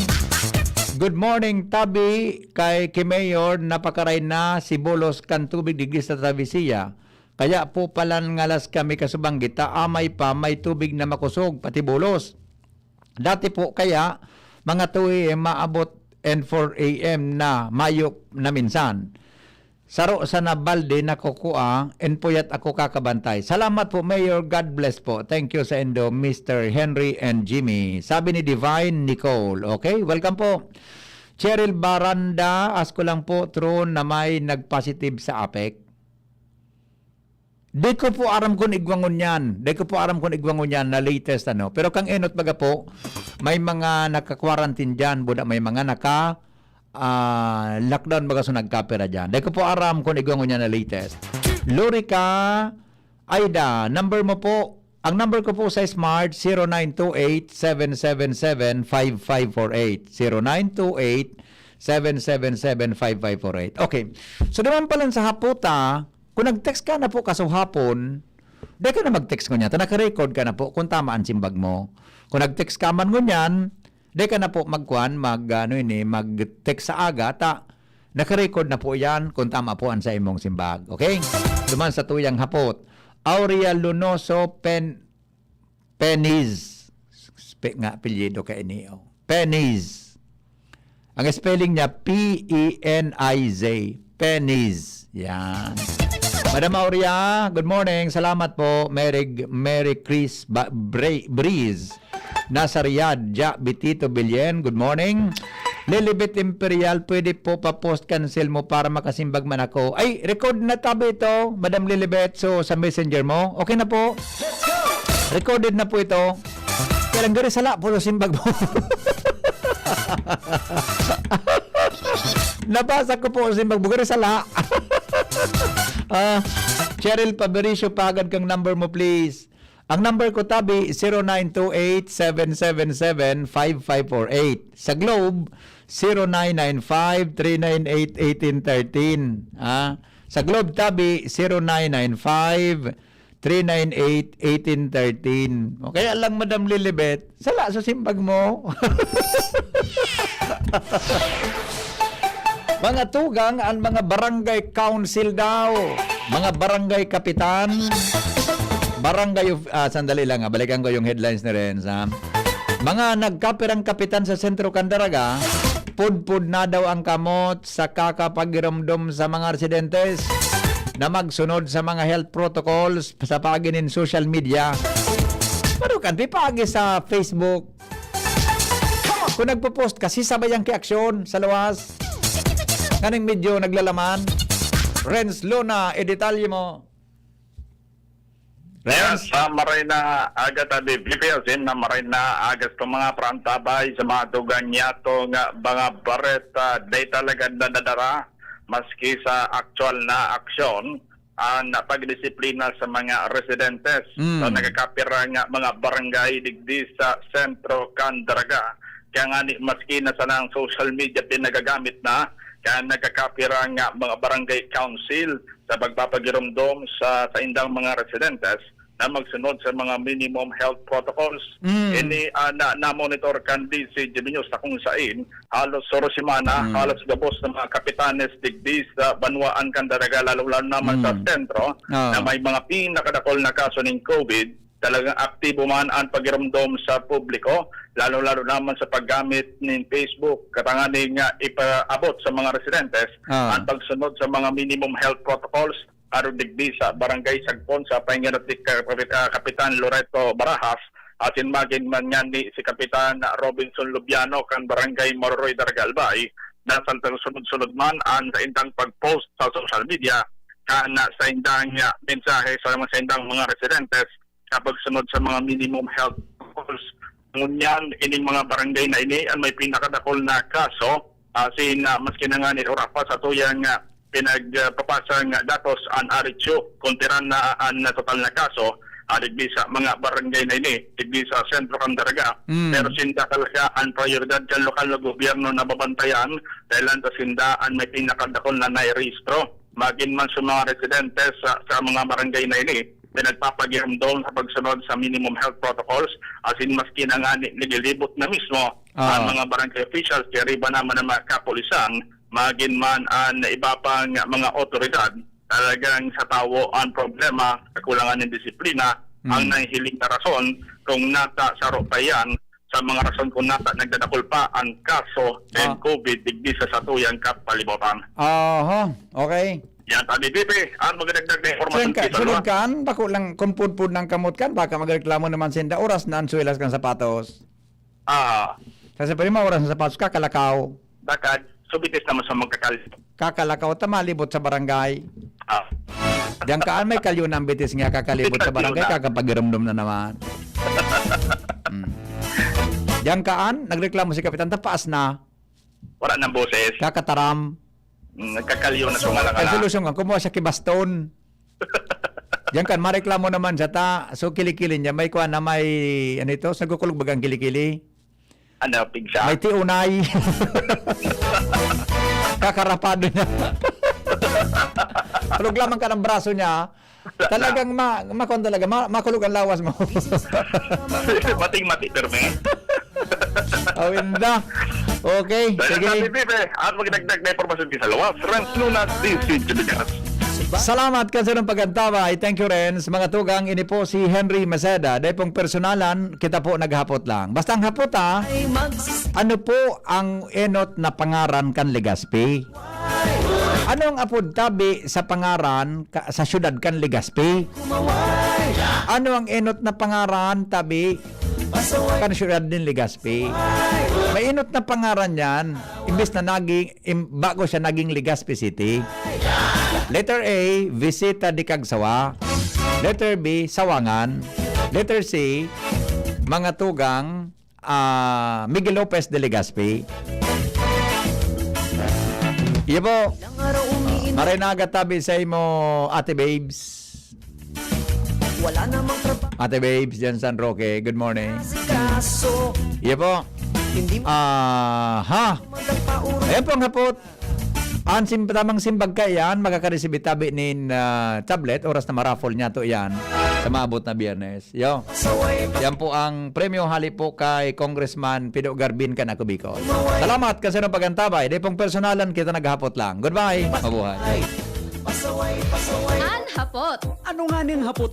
Good morning, Tabi. Kay, kay Mayor, napakaray na si Bolos kan tubig digdi sa Travesya. Kaya po palan ngalas kami kasubang gita, amay pa may tubig na makosog, pati Bolos. Dati po kaya, mga two A M maabot and four A M na, mayo na minsan. Saro sana balde na kukua, and puyat ako kakabantay. Salamat po, Mayor. God bless po. Thank you sa indo, Mister Henry and Jimmy. Sabi ni Divine Nicole. Okay, welcome po. Cheryl Baranda, ask ko lang po, true na may nag-positive sa APEC? Di ko po aram kung igwa ngunyan. Di ko po aram kung igwa ngunyan na latest, ano. Pero kang enot baga po, may mga naka-quarantine dyan, buda may mga naka, ah, lockdown baga, so nagkapira dyan. Di ko po aram kung igwa ngunyan na latest. Lorica Aida, number mo po. Ang number ko po sa Smart, zero nine two eight, seven seven seven, five five four eight. Zero nine two eight, seven seven seven, five five four eight. Okay. So, duman pa lang sa haputa, kung nag-text ka na po kasuhapon, di ka na mag-text ngunyan. Ta naka-record ka na po kung tama ang simbag mo. Kung nag-text ka man ngunyan, di ka na po magkuan, mag, ano ini, mag-text sa aga, ta naka-record na po yan kung tama po ang sa imong simbag. Okay? Duman sa tuyang hapot. Aurea Lunoso Pen-, Peniz. Spe-, nga apelyido ka ini, oh. Peniz. Ang spelling niya, P E N I Z. Peniz. Yan. Madam Aurea, good morning. Salamat po. Merry, Merry Chris ba, Bre-, Breeze. Nasa Riyadh, Ja Bitito Bilyen, good morning. Lilibet Imperial, pwede po pa-post cancel mo para makasimbag man ako. Ay, record na tabi ito, Madam Lilibet. So, sa messenger mo, okay na po. Recorded na po ito. Kaya lang, gari sala po sa simbag mo. Nabasa ko po sa simbag mo, gari sala. Ah, Cheryl Pabericio, pagad kang number mo, please. Ang number ko tabi, zero nine two eight, seven seven seven, five five four eight. Sa Globe, zero nine nine five, three nine eight, eighteen thirteen. Ah, sa Globe tabi, zero nine nine five, three nine eight, eighteen thirteen. O kaya lang, Madam Lilibet, sala sa simbag mo. Mga tugang, ang mga barangay council daw, mga barangay kapitan, barangay of-, ah, sandali lang, ah, balikan ko yung headlines ni Renz, ha. Mga nagkapirang kapitan sa Sentro Candaraga, pudpud na daw ang kamot sa kakapagiromdom sa mga residentes na magsunod sa mga health protocols sa paagi nin social media. Pero kan, di paagi sa Facebook, kung nagpo-post ka, sisabayan ki aksyon sa luwas. Nganing medyo naglalaman. Renz Luna, idetalye mo. Renz? Yes, sa maray na aga tabi, V P L Sim, na maray na aga sa mga prantabay sa mga tugang niyato nga mga bareta, day talaga nadadara, maski sa aktual na aksyon, ang pagdisiplina sa mga residentes. Mm. So, nagkakapira nga mga barangay digdi sa Sentro Candaraga. Kaya nga ni, maski na sana ang social media pinagagamit na, kaya nagkakapira nga mga barangay council sa pagpapagiromdom sa saindang mga residentes na magsunod sa mga minimum health protocols. Mm. Ini, ah, na, na-monitor kan D C G B News sa kung sain halos soro semana, Mm. halos gabos na mga kapitanes digdi sa banwaan kan Candaraga, lalong-lalo naman sa Mm. sentro, Ah. na may mga pinakadakol na kaso nin COVID, talagang aktibo man ang pagiromdom sa publiko, lalong-lalo naman sa paggamit nin Facebook, katanganing nga ipaabot sa mga residentes Ah. ang pagsunod sa mga minimum health protocols, arog digdi sa Barangay Sagpon sa pahinganot ni Kap-, ah, Kapitan Loreto Barajas, Asin magin man ngani si Kapitan Robinson Lubiano kan Barangay Maroroy, Daraga, Albay, na sa sunod-sunod man an saindang pag-post sa social media kan saindang, ah, mensahe sa mga saindang mga residentes sa pagsunod sa mga minimum health protocols. Ngunyan, ining mga barangay na ini an may pinakadakul na kaso, asin, ah, maski na ngani ora pa sa tuyang, ah, pinagpapasang datos an R H U, kontiran na an total na kaso, ah, digdi sa mga barangay na ini, digdi sa sentro kan Daraga. Mm. Pero sinda talaga an prioridad kan lokal na gobyerno na babantayan, dahil an sinda an may pinakadakul na nairehistro. Magin man sa mga residentes sa, sa mga barangay na ini, pinagpapagiromdom sa pagsunod sa minimum health protocols, asin maski na ngani naglilibot na mismo Ah. ang mga barangay officials, kaya riba naman ang mga kapulisan, magin man ang iba pang mga otoridad, talagang sa tawo ang problema, kakulangan ng disiplina, Mm. ang nahihiling na rason kung nata sa pa yan, sa mga rason kung nata nagdadakul pa ang kaso ng Ah. COVID digdi sa satuyang kapalibutan. Aha, okay. Yan, Tabi Pipe, ang magdagdag na impormasyon Saan ka, kisa sunod Lua. Kan, bako lang, kung pudpud ng kamot kan, baka magreklamo naman sinda, oras na ang swelas kang sapatos. Ah. Kasi pwede mo, oras ng sapatos ka, kalakaw. Dakad, subitis naman sa magkakal. Kakalakaw, ta malibot sa barangay. Ah. Diyan kaan may kalyo na ang bitis nga kakalibot sa Kalyo barangay, na. Kakapagiromdom na naman. Mm. Diyan kaan, nagreklamo si Kapitan, tapaas na. Wala nang boses. Kakataram. Mm, nagkakalyo na sa mga Ang laka. Solusyon nga, kumuha siya ki baston. Diyan kan, mareklamo naman siya ta. So, kilikili niya, may kuha na may, ano ito, sa gukulog bagang kilikili. Ano, pigsa? May tiunay. Kakarapado niya. Tulog lamang ka ng braso niya. Talagang ma-, makon talaga, ma-, makulog ang lawas mo. Mating-mati, perme. Awinda. Okay, Dahil sige. Sa T V, eh, at magdagdag na impormasyon sa Luwas, Renz Luna, D C Diligas. Salamat kan sa pagantaba. I thank you, Renz. Mga tugang, ini po si Henry Maceda. Dahil pong personalan, kita po naghapot lang. Basta ang hapot, ha? Ano po ang enot na pangaran kan Legazpi? Ano ang apod tabi sa pangaran ka, sa siyudad kan Legazpi? Ano ang enot na pangaran tabi kan siyudad nin Legazpi? May enot na pangaran yan. Imbes na naging, im-, bago siya naging Legazpi City. Letter A, Visita de Cagsawa. Letter B, Sawangan. Letter C, Mga Tugang. Ah, Miguel Lopez de Legazpi. Iyo po. Maray na aga tabi sa imo, Ate Babes. Wala namang trabaho. Ate Babes, dyan San Roque. Good morning. Asikaso. Iyo po. Hindi mo Ah, ha? Magdagpauro. Ayan po ang hapot. An sim-, tamang simbag kaiyan, makakaresibit tabi nin, ah, tablet, oras na maraffle niya to yan. Sa maabot na Biyernes. Yo. Yan po ang premyo hali po kay Congressman Pido Garbin kan Ako Bicol. Salamat, kasunod pagantabay. Dai pong personalan, kita naghapot lang. Goodbye. Mabuhay. An hapot. Ano nga ning hapot na?